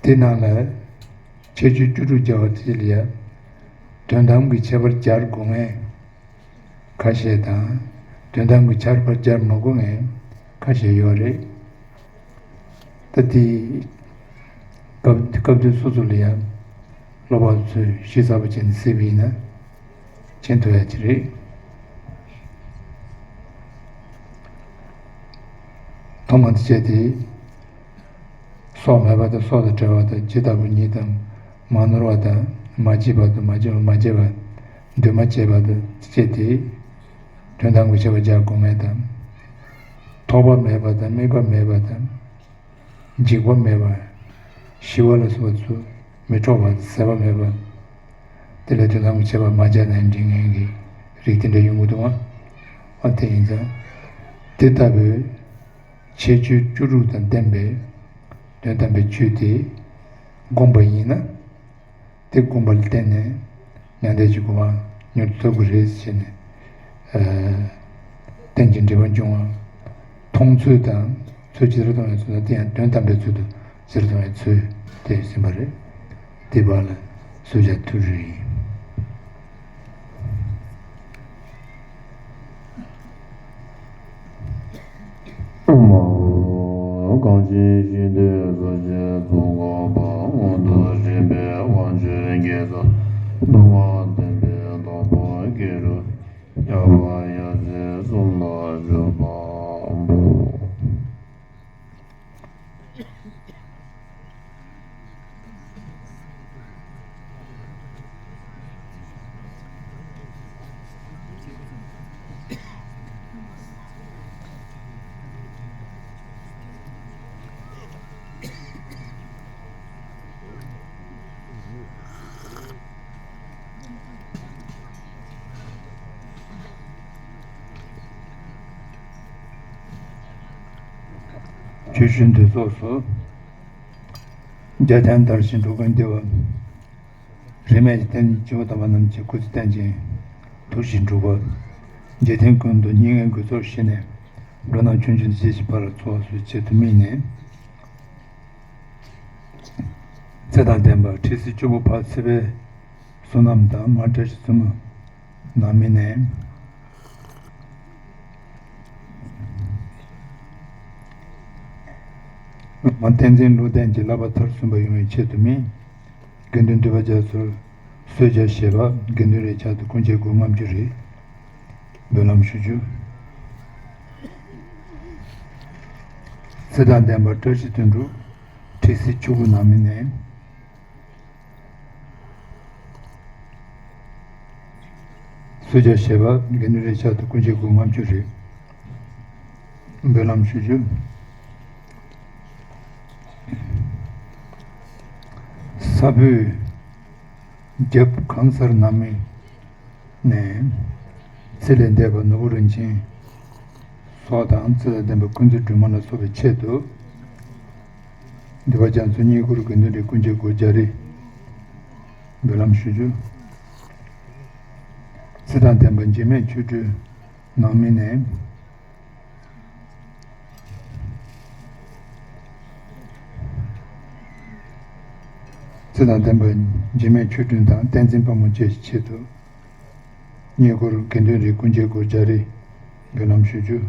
དེ་ནང་ལ་ཁྱད་ཆོས་བཅུ་དྲུག་སྦྱར་བ་དེ་ལ་ཡང་དོན་དམ་གྱི་ཁྱད་པར་སྦྱར་དགོས་མཁན་ཁ་ཤས་དང་། དོན་དམ་གྱི་ཁྱད་པར་སྦྱར་མ་དགོས་མཁན་ཁ་ཤས་ཡོད་རེད། ད་དེ་སྐབས་སྐབས་དུས་སོ་སོ་ལ་ཡང་སློབ་པ་ཚོས་ཞིབ་ཚགས་པོ་བྱས་ནས་གཟིགས་པ་ཡིན་ན་མཁྱེན་ཐུབ་ཡ་ཅིག་རེད། ཐོག་མ་དེ་བྱས་ཏེ། སྲོག་མེད་པ་དང་སྲོག་དང་བྲལ་བ་དང་ཇི་ལྟ་བུ་ཉིད་དང་མ་ནོར་བ་དང་མ་སྐྱེས་པ་དང་མ་སྐྱེས་པ་མ་སྐྱེས་པ་འདུས་མ་བྱས་པ་དང་བཅས་ཏེ་དོན་དམ་གྱི་ཁྱད་པར་སྦྱར་དགོས་མེད་དང་། ཐོགས་པ་མེད་པ་དང་དམིགས་པ་མེད་པ་དང་འཇིགས་པ་མེད་པ་ཞི་བ་ལ་སོགས་པ་ཚུ་མི་འཕྲོགས་པ་ཟད་པ་མེད་པ། དེ་ལ་དོན་དམ་གྱི་ཁྱད་པར་མ་སྦྱར་ན་འགྲིག་མཁན་གྱི་རིགས་དེ་འདྲ་ཡོང་གི་འདུག་ཨ། དེ་ཡིན་ཙང་དེ་ལྟ་བུའི་ཁྱད་ཆོས་བཅུ་དྲུག་དང་ལྡན་པའི་དོན་དམ་པའི་ཆོས་དེ་བསྒོམ་པ་ཡིན་ན། དེ་བསྒོམ་པ་ལ་བརྟེན་ནས་མྱང་འདས་ཀྱི་གོ་འཕང་མྱུར་དུ་ཐོབ་ཀྱི་རེད་ཟེར་ནས། ཨ། རྟེན་ཅིང་འབྲེལ་པར་འབྱུང་བ། མཐོང་ཚུལ་དང་ཚུལ་ཇི་ལྟར་མཐོང་བའི་ཚུལ་དང་དེ་ཡང་དོན་དམ་པའི་ཚུལ་དུ་ཇི་ལྟར་མཐོང་བའི་ཚུལ་དེ་ཟིན་པ་རེད། དེ་བར་ལ་གསོལ་ཇ་ཐུབ་རེ་ཡིན། ཨོཾ། གང་ཕྱིར་ཞི་བདེའི་རྩ་བརྒྱད་རྫོགས་པ། མངོན་དུ་རིག་པའི་དབང་ཕྱུག་རྒྱལ་ཚབ། སྡུག་བསྔལ་བདེན་པའི་བདག་པོ་སྐྱེ་རུ། ཡབ་ཡུམ་ཡེ་ཤེས་གསུམ་ལ་བརྗོད་པ་པོ། ཆོས་ཞུ་འདོད་ཚོགས་སུ། རྒྱལ་བསྟན་དར་ཞིང་འགྲོ་ཀུན་བདེ་བ། རིས་མེད་ཀྱི་རྟེན་བྱེད་པ་དམ་པ་རྣམས་ཀྱི་སྐུ་ཚེ་བརྟན་ཅིང་མཐུ་ཞིང་འགྲུབ་པ། འཇིག་རྟེན་ཀུན་ཏུ་སྙིགས་མའི་རྒུད་ཚོགས་ཞི་ནས། འགྲོ་རྣམས་ཆོས་འབྱོར་ཅི་ཞིག་ཕ་རོལ་ཚོགས་སུ་ཆེད་དུ་དམིགས་ནས། ཚེ་དང་ལྡན་པ་ཁྲི་སྲིད་བཅུ་པོ་ཕ་ཚེ་བའི་བསོད་ནམས་དང་མ་བཀྲ་ཤིས་བཙུན་མོ་ནང་མི་ནས། མ་བསྟན་འཛིན་བློ་ལྡན་གྱི་བསླབ་པ་མཐར་སོན་པ་ཡོང་བའི་ཆེད་དུ་མི། དགེ་འདུན་འདུས་པ་རྒྱ་མཚོར་གསོལ་ཇ་བཞེས་པ་དགེ་འདུན་རེ་ཆག་ཏུ་ཀུན་མཁྱེན་སྒོ་ལྔ་བཅུ་རེ། འབུལ་ལམ་ཞུ་རྒྱུ། ཚེ་དང་ལྡན་པ་བཀྲ་ཤིས་དོན་གྲུབ་ཁྲི་སྲིད་བཅུ་པོ་ནང་མི་ནས། གསོལ་ཇ་བཞེས་པ་དགེ་འདུན་རེ་ཆག་ཏུ་ཀུན་མཁྱེན་སྒོ་ལྔ་བཅུ་རེ། འབུལ་ལམ་ཞུ་རྒྱུ། ས་བོན་རྒྱབ་གང་སར་ནང་མི་ནས། ཚེ་ལས་འདས་པ་ནོར་བུ་རིན་ཆེན་སོགས་དང་ཚེ་དང་ལྡན་པ་ཀུན་འཛིན་སྒྲོལ་མ་ལ་སོགས་པའི་ཆེད་དུ། འདུས་པ་རྒྱ་མཚོ་རྙེད་བཀུར་དགེ་འདུན་རེ་ཀུན་མཁྱེན་སྒོ་བརྒྱ་རེ། འབུལ་ལམ་ཞུ་རྒྱུ། ཚེ་དང་ལྡན་པ་འཇིགས་མེད་ཆོ་འཕྲུལ་ནང་མི་ནས། ཚེ་དང་ལྡན་པ་འཇིགས་མེད་ཆོ་འཕྲུལ་དང་བསྟན་འཛིན་དཔལ་མོ་བཅས་ཀྱི་ཆེད་དུ། རྙེད་བཀུར་དགེ་འདུན་རེ་ཀུན་མཁྱེན་སྒོ་བརྒྱ་རེ་འབུལ་ལམ་ཞུ་རྒྱུ།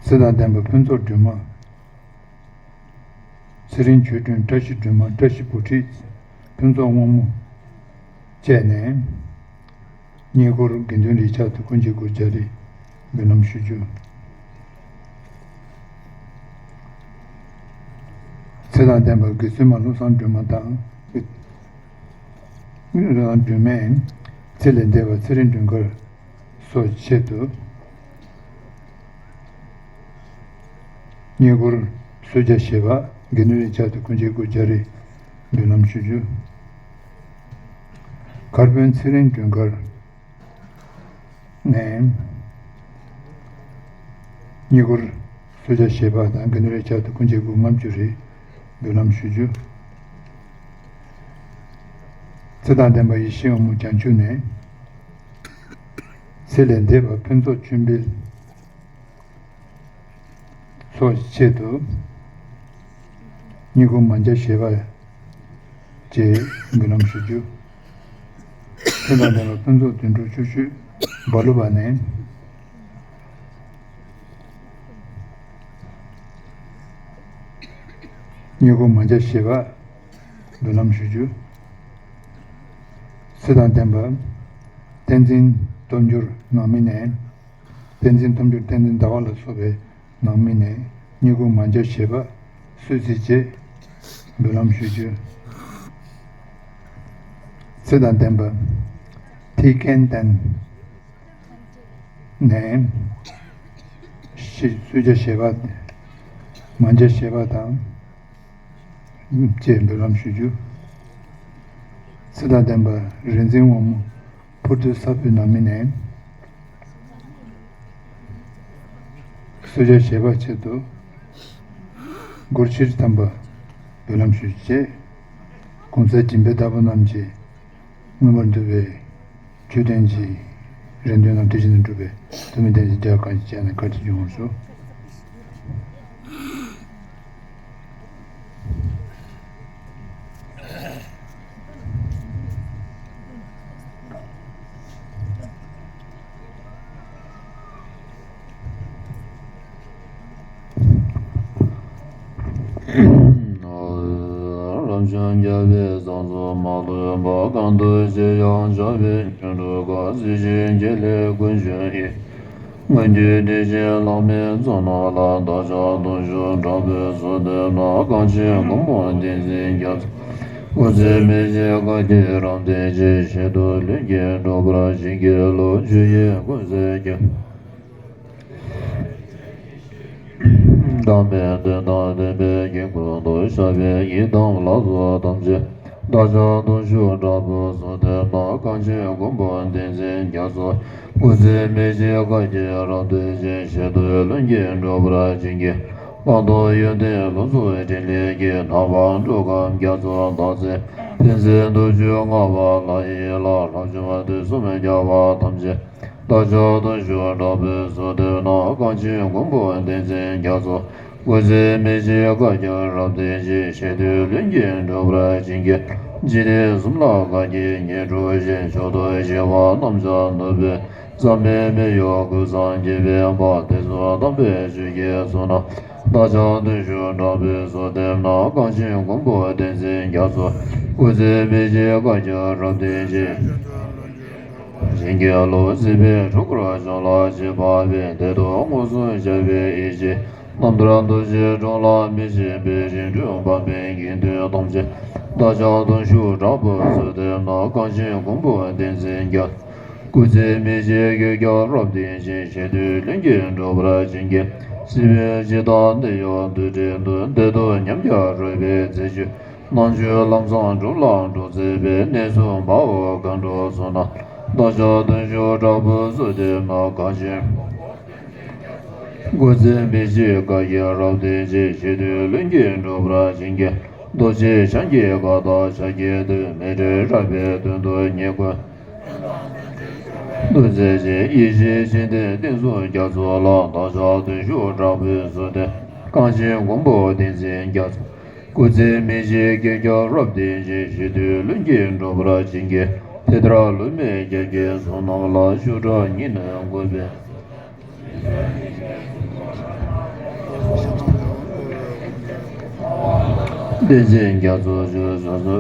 ཚེ་དང་ལྡན་པ་ཕུན་ཚོགས་སྒྲོལ་མ། ཚེ་རིང་ཆོ་འཕྲུལ་བཀྲ་ཤིས་སྒྲོལ་མ་བཀྲ་ཤིས་བུ་ཁྲིད་ཕུན་ཚོགས་དབང་མོ་བཅས་ནས། རྙེད་བཀུར་དགེ་འདུན་རེ་ཆག་ཏུ་ཀུན་མཁྱེན་སྒོ་བརྒྱ་རེ་འབུལ་ལམ་ཞུ་རྒྱུ། ཚེ་དང་ལྡན་པ་དགེ་ཚུལ་མ་བློ་བཟང་སྒྲོལ་མ་དང་། བློ་བཟང་སྒྲོལ་མས་ཚེ་ལས་འདས་པ་ཚེ་རིང་སྒྲོལ་དཀར་སོགས་ཆེད་དུ། རྙེད་བཀུར་གསོལ་ཇ་བཞེས་པ་དགེ་འདུན་རེ་ཆག་ཏུ་ཀུན་མཁྱེན་སྒོ་བརྒྱ་རེ་ འབུལ་ལམ་ཞུ་རྒྱུ། མཁར་དཔོན་ཚེ་རིང་སྒྲོལ་དཀར་ནས་བསྙེན་བཀུར་གསོལ་ཇ་བཞེས་པ་དང་དགེ་འདུན་རེ་ཆ་དུ་སྐུ་མཆེད་དགུ་ལྔ་བཅུ་རེ་འབུལ་ལམ་ཞུ་རྒྱུ། ཚེ་དང་ལྡན་པ་ཡེ་ཤེས་དབང་མོ་བྱང་ཆུབ་ནས་ཚེ་ལས་འདས་པ་ཕུན་ཚོགས་ཆོས་འཕེལ་ཚོགས་ཆེད་དུ་བསྙེན་བཀུར་མང་ཇ་བཞེས་པ་བཅས་འབུལ་ལམ་ཞུ་རྒྱུ། ཚེ་དང་ལྡན་པ་ཕུན་ཚོགས་དོན་གྲུབ་ཆུ་ཤུར་སྦ་ལུ་པ་ནས་བསྙེན་བཀུར་མང་ཇ་བཞེས་པ་འབུལ་ལམ་ཞུ་རྒྱུ། ཚེ་དང་ལྡན་པ་བསྟན་འཛིན་སྟོབས་འབྱོར་ནང་མི་ནས། བསྟན་འཛིན་སྟོབས་འབྱོར་བསྟན་འཛིན་ཟླ་བ་ལ་སོགས་པའི་ནང་མི་ནས་བསྙེན་བཀུར་མང་ཇ་བཞེས་པ་སུད་སི་བཅས་འབུལ་ལམ་ཞུ་རྒྱུ། ཚེ་དང་ལྡན་པ་ཐི་ཀེན་ཏན་ནས་ཤི་གསོལ་ཇ་བཞེས་པ་མང་ཇ་བཞེས་པ་དང་བཅས་འབུལ་ལམ་ཞུ་རྒྱུ། ཚེ་དང་ལྡན་པ་རིག་འཛིན་དབང་མོ་ཕུར་དུ་ས་ཕུའི་ནང་མི་ནས་གསོལ་ཇ་བཞེས་པ་ཆེད་དུ་སྒོར་ཕྱིར་ཐམ་པ་འབུལ་ལམ་ཞུ་རྒྱུ་བཅས། གོང་ས་སྦྱིན་པའི་བདག་པོ་རྣམས་ཀྱིས་མངོན་པར་འདུས་པའི་ཆོས་བསྟན་གྱི་རེ་འདུན་རྣམས་དེ་བཞིན་དུ་འགྲུབ་པའི་ཐུགས་སྨོན་བརྟན་ཅིང་རྒྱ་གང་ཞིང་བྱས་ནས་བཀའ་དྲིན་ཆེ་ཡོངས་སུ། རབ་འབྱམས་རྒྱལ་བའི་གསང་གསུམ་མ་ལུས་པ། གང་འདུལ་གཞི་དབྱིངས་འཇོག་པའི་ཁྱོད་འགྲོ་ཀུན། སྲིད་ཞིའི་འགྱེད་ལས་ཀུན་བྱོན་ཡི། མངོན་བརྒྱུད་དེ་བཞིན་བླ་མའི་གཙོ་རྣམས་ལ། བདག་ཅག་སྟོང་ཕྲག་དྲག་པོས་གསོལ་འདེབས་ན། གངས་ཅན་མགོན་པོ་བསྟན་འཛིན་རྒྱ་མཚོ། སྐུ་ཚེ་མི་ཤིགས་བཀའ་བརྒྱུད་རབ་བརྟན་ཅིང་། ཞིང་དུ་ལྷུན་གྱིས་གྲུབ་པར་བྱིན་གྱིས་རློབས། ཆོས་དབྱིངས་ཀུན་གསལ་རྒྱ། བདག་མེད་དོན་དམ་བདེན་པའི་དཀྱིལ་འཁོར་དུ། ཤར་བའི་ཡི་དམ་ལ་སོགས་ཐམས་ཅད། བདག་ཅག་སྟོང་ཕྲག་དྲག་པོས་གསོལ་འདེབས་ན། གངས་ཅན་མགོན་པོ་བསྟན་འཛིན་རྒྱ་མཚོ། སྐུ་ཚེ་མི་ཤིགས་བཀའ་བརྒྱུད་རབ་བརྟན་ཅིང་། ཞིང་དུ་ལྷུན་གྱིས་གྲུབ་པར་བྱིན་གྱིས། དཔལ་མཐོ་ཡོན་ཏན་ལོངས་སུ་སྤྱོད་ལས་ཀྱི། ནགས་པ་འབྲོག་ཁམས་རྒྱ་མཚོ་དག་ཚལ། ཕན་ཚུན་སྟོབས་བཅུ་མངའ་བ་ལྷ་ཡི་ལྷ། རབ་འབྱམས་དུས་གསུམ་རྒྱལ་བ་ཐམས་ཅད། བདག་ཅག་སྟོང་ཕྲག་དྲག་པོས་གསོལ་འདེབས་ན། གངས་ཅན་མགོན་པོ་བསྟན་འཛིན་རྒྱ་མཚོ། སྐུ་ཚེ་མི་ཤིགས་བཀའ་བརྒྱུད་རབ་བརྟན་ཅིང་། ཞིང་དུ་ལྷུན་གྱིས་གྲུབ་པར་བྱིན་གྱིས། འཇིག་རྟེན་གསུམ་ལ་དགའ་བའི་ཉིན་གྲོལ་ཞིང་། མཆོག་ཏུ་བཞད་པ་རྣམས་ཀྱང་ནུབ་པའི། བསམ་པའི་མི་གཡོ་ཀུན་བཟང་རྒྱལ་བའི་དཔལ། དེ་ཚེ་དམ་པའི་ཆོས་ཀྱི་ཚོགས་རྣམས། བདག་ཅག་སྟོང་ཕྲག་དྲག་པོས་གསོལ་འདེབས་ན། གངས་ཅན་མགོན་པོ་བསྟན་འཛིན་རྒྱ་མཚོ། སྐུ་ཚེ་མི་ཤིགས་བཀའ་བརྒྱུད་རབ་བརྟན་ཅིང་། བྱིན་གྱིས་རློབས། སྲིད་པའི་འཁྲུལ་འཁོར་གཞན་ལ་སྐྱེས་པ་བས། བདེ་སྡུག་མངོན་སུམ་ཤར་བའི་ཡེ་ཤེས། རྣམ་ཐར་རྡོ་རྗེ་གྲོང་ལ་མི་ཤིགས་པའི། རིགས་དྲུག་འཕགས་པའི་དགེ་འདུན་ཐམས་ཅད། བདག་ཅག་སྟོང་ཕྲག་དྲག་པོས་གསོལ་འདེབས་ན། གངས་ཅན་མགོན་པོ་བསྟན་འཛིན་རྒྱ། སྐུ་ཚེ་མི་ཤིགས་བསྐལ་བརྒྱར་རབ་བརྟན་ཅིང་། ཞིང་དུ་ལྷུན་གྱིས་གྲུབ་པར་བྱིན་གྱིས། སྲིད་པའི་འཇིགས་དང་ནད་གཡོག་དུག་སྦྲུལ་གདོན། བདེ་སྡུག་ཉམས་བརྒྱར་རོལ་པའི་རྩད་གཅོད། ནང་བཅུད་ལམ་བཟང་སྒྲུབ་ལ་འགྲོ་མཛད་པའི། ནད་མཚོན་དཔའ་བོ་མཁའ་འགྲོ་ཚོགས་རྣམས། བདག་ཅག་སྟོང་ཕྲག་དྲག་པོས་གསོལ་འདེབས་ན། གངས་ཅན་སྐུ་ཚེ་མི་ཤིགས་བསྐལ་བརྒྱར་རབ་བརྟན་ཅིང་། ཞིང་དུ་ལྷུན་གྱིས་གྲུབ་པར་བྱིན་གྱིས། རྡོ་རྗེ་འཆང་གི་བཀའ་དང་ཕྱག་རྒྱའི་མཐུས། མི་འབྲལ་རགས་པའི་དོན་དུ་ཉེ་ཀུན་འདུ་མཛད་ཅིང་། ཡེ་ཤེས་ཆེ་འདིར་བསྟན་སྲུང་རྒྱ་མཚོ་ལ། བདག་ཅག་སྟོང་ཕྲག་དྲག་པོས་གསོལ་འདེབས། གངས་ཅན་མགོན་པོ་བསྟན་འཛིན་རྒྱ་མཚོ། སྐུ་ཚེ་མི་ཤིགས་བསྐལ་བརྒྱར་རབ་བརྟན་ཅིང་། ཞིང་དུ་ལྷུན་གྱིས་གྲུབ་པར་བྱིན་གྱིས། དེ་ལྟར་ལུས་མེད་རྒྱལ་བའི་ཚོགས་རྣམས་ལ། མཆོག་སྤྲུལ་ཉིད་ནས་འགོད་པའི། བསྟན་འཛིན་རྒྱ་མཚོ་ཞུ་སོ་སོ།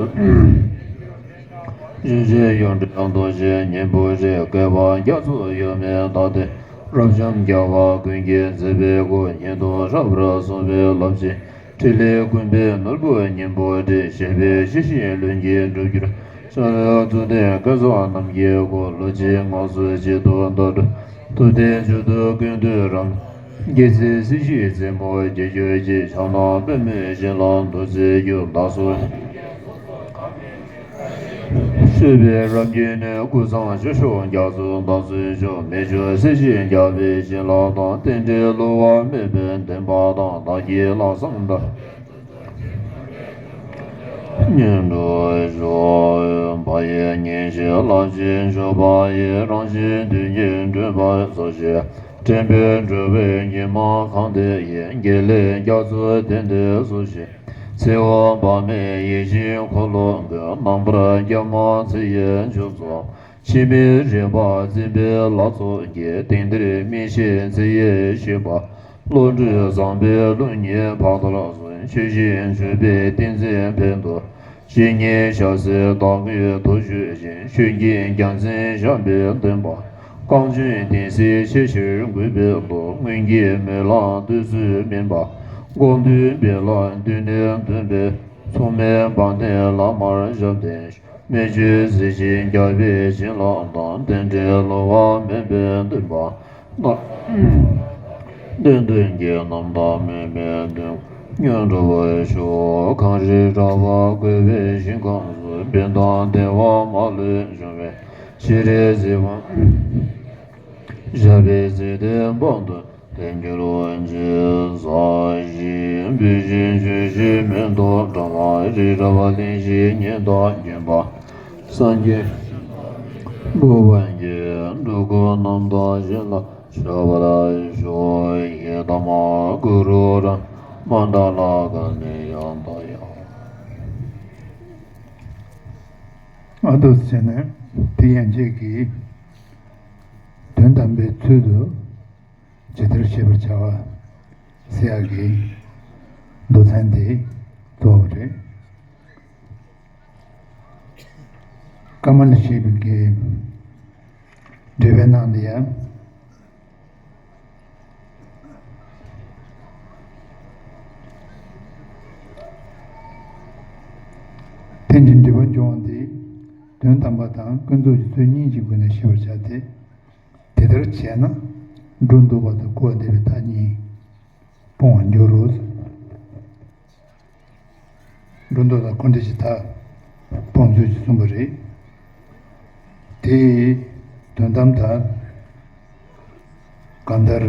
ཞུ་ཞེས་ཡོངས་གྲགས་རྡོ་རྗེ་སྙིང་པོ་རེད། བསྐལ་པ་རྒྱ་མཚོ་གཡོ་མེད་མཐའ་སྟེང་། རབ་འབྱམས་རྒྱལ་བ་ཀུན་གྱི་མཛད་པའི་སྐུ། ཉིད་དུ་ཧྲག་པར་གསུངས་པའི་རླབས་ཆེན། ཕྲིན་ལས་ཀུན་པའི་ནོར་བུ་སྙིང་པོ་རེད། བཞད་པའི་ཕྱི་བཞིན་ལྷུན་གྱིས་གྲུབ་གྱུར། ཤཱཀྱ་ཐུབ་བསྟན་སྐལ་བཟང་རྣམས་ཀྱི་སྐུ། ལུས་ཅན་ངོགས་སུ་གཅིག་ཏུ་བདག་སྒྲུབ། ཐུབ་བསྟན་མཆོག་ཏུ་ཀུན་འདུས་རང་། རྒྱལ་སྲས་སྲིད་ཞིའི་རྩེ་མོར་རྒྱལ་གྱུར་ཅིག། ཕྱག་ན་པདྨོས་བཞད་ལ་འདུད་མཛད་ཀྱང་། བདག་སོགས་ སྤྲུལ་པའི་རབ་རྒྱན་ནི། ཀུན་བཟང་ཕྱི་ཕྱོགས་རྒྱ་མཚོའི་འདབ་སོ་ཞུ། མི་བསྐྱོད་གསལ་ཞིང་རྒྱས་པའི་བྱིན་རླབས་དང་། རྟེན་འབྲེལ་བསླུ་བ་མེད་པའི་བདེན་པ་དང་། བདག་གི་ལྷག་བསམ་དང་། སྙན་སྒྲོན་ཞུ། བག་ཡོད་ཉིན་བྱེད་རླབས་ཆེན་མཆོད་པ་ཡི། རང་བཞིན་དོན་གྱི་སྒྲོན་པ་སོགས་བཞད། དྲན་པས་སྒྲོལ་བའི་ཉི་མ་གང་དེ་ཡི། དགེ་ལེགས་རྒྱ་མཚོའི་གདན་དེར་བཞུགས་ཤིག། ཚེ་དབང་འབར་མའི་ཡིད་བཞིན་འཁོར་ལོ་བསྐོར། རྣམ་པར་རྒྱལ་མ་ཚེ་ཡི་མཆོག་ཚོགས། འཆི་མེད་རིག་པ་འཛིན་པའི་ལྷ་ཚོགས་ཀྱིས། དེང་འདིར་མི་ཤེས་ཚེ་ཡི་ཤེས་པ། བློ་གྲོས་བཟང་པོའི་ལུགས་གཉིས་བག་ཏུ་སོན། ཆོས་བཞིན་སྤྱོད་པའི་ཏིང་འཛིན་ཕན་དུ། ཇི་སྙེད་ཞབས་སྲས་བདག་གི་ཐུགས་མཆོག་བཞིན། ཆོས་ཀྱི་རྒྱལ་མཚན་ཞབས་པད་བརྟན་པ། རྐང་འཇིག་རྟེན་གསུམ་ཆེས་ཆེར་གུས་པའི་ཐོག། སྔོན་གྱི་སྨོན་ལམ་དུས་སུ་སྨིན་པ། དགོངས་འདུས་པའི་ལྷ་མདུན་ནས་འདོན་པའི། མཚུངས་མེད་དཔལ་ལྡན་བླ་མར་ཞབས་བརྟན་ཞུ། མི་བསྐྱོད་གཟི་བརྗིད་རྒྱས་པའི་བྱིན་རླབས་དང་། རྟེན་འབྲེལ་བསླུ་བ་མེད་པའི་བདེན་པ། བདེན་དོན་གྱི་རྣམ་དག་མི་མེད་དོན། སྙན་སྒྲོན་ཞུ། གངས་རི་ར་བས་བསྐོར་བའི་ཞིང་ཁམས་སུ། ཕན་དང་བདེ་བ་མ་ལུས་འབྱུང་བའི། སྤྱན་རས་གཟིགས་དབང་ཞབས་པད་ཚེ་བརྟན་དཔལ་དུ་དེང་འགྱུར་བར་བཅས། ཟབ་ཞི་སྤེལ་ཞིང་ཆོས་བཞིན་མེ་ཏོག་བཀྲ་བ་རི་རབ་གླིང་བཞི་ཉི་ཟླ་བརྒྱན་པ། སངས་རྒྱས་འགྲོ་བ་ཀུན་གྱི་སྤྲུལ་སྐུ་རྣམ་དག་བཞིན་ལ་ཕྱག་འཚལ་ལོ། ཡི་དམ་གུ་རུ་བྲཱ་མ་ཎ་ལ་ཀ་ནེ་ཡ་ད་ཡ། ཨ་དོ་ཟེར་ནས་དེ་ཡན་ཆད་ཀྱི་དོན་དམ་པའི་ཚུལ་དུ་ཇི་ལྟར་ཤེས་པར་བྱ་བ་ཟེར་ཡག་གི་མདོ་ཚན་དེ་རྫོགས་པ་རེད། ཀ་མ་ལ་ཤེས་པའི་གི་འགྲེལ་པའི་ནང་དུ་ཡང་རྟེན་ཅིང་འབྲེལ་པར་འབྱུང་བ་དེ་དོན་དམ་པ་དང་ཀུན་རྫོབ་ཀྱི་ཚུལ་གཉིས་ཀྱི་སྒོ་ནས་ཤེས་པར་བྱ་སྟེ། དེ་ལྟར་བྱས་ན་སྒྲོ་འདོགས་པ་དང་སྐུར་བ་འདེབས་པའི་མཐའ་གཉིས་སྤོང་བར་འགྱུར་རོ། སྒྲོ་འདོགས་དང་འཁོར་འདས་ཀྱི་མཐའ་སྤོང་ཚུལ་གྱིས་གསུངས་པ་རེད། དེའི་དོན་དམ་དག་གང་ལྟར་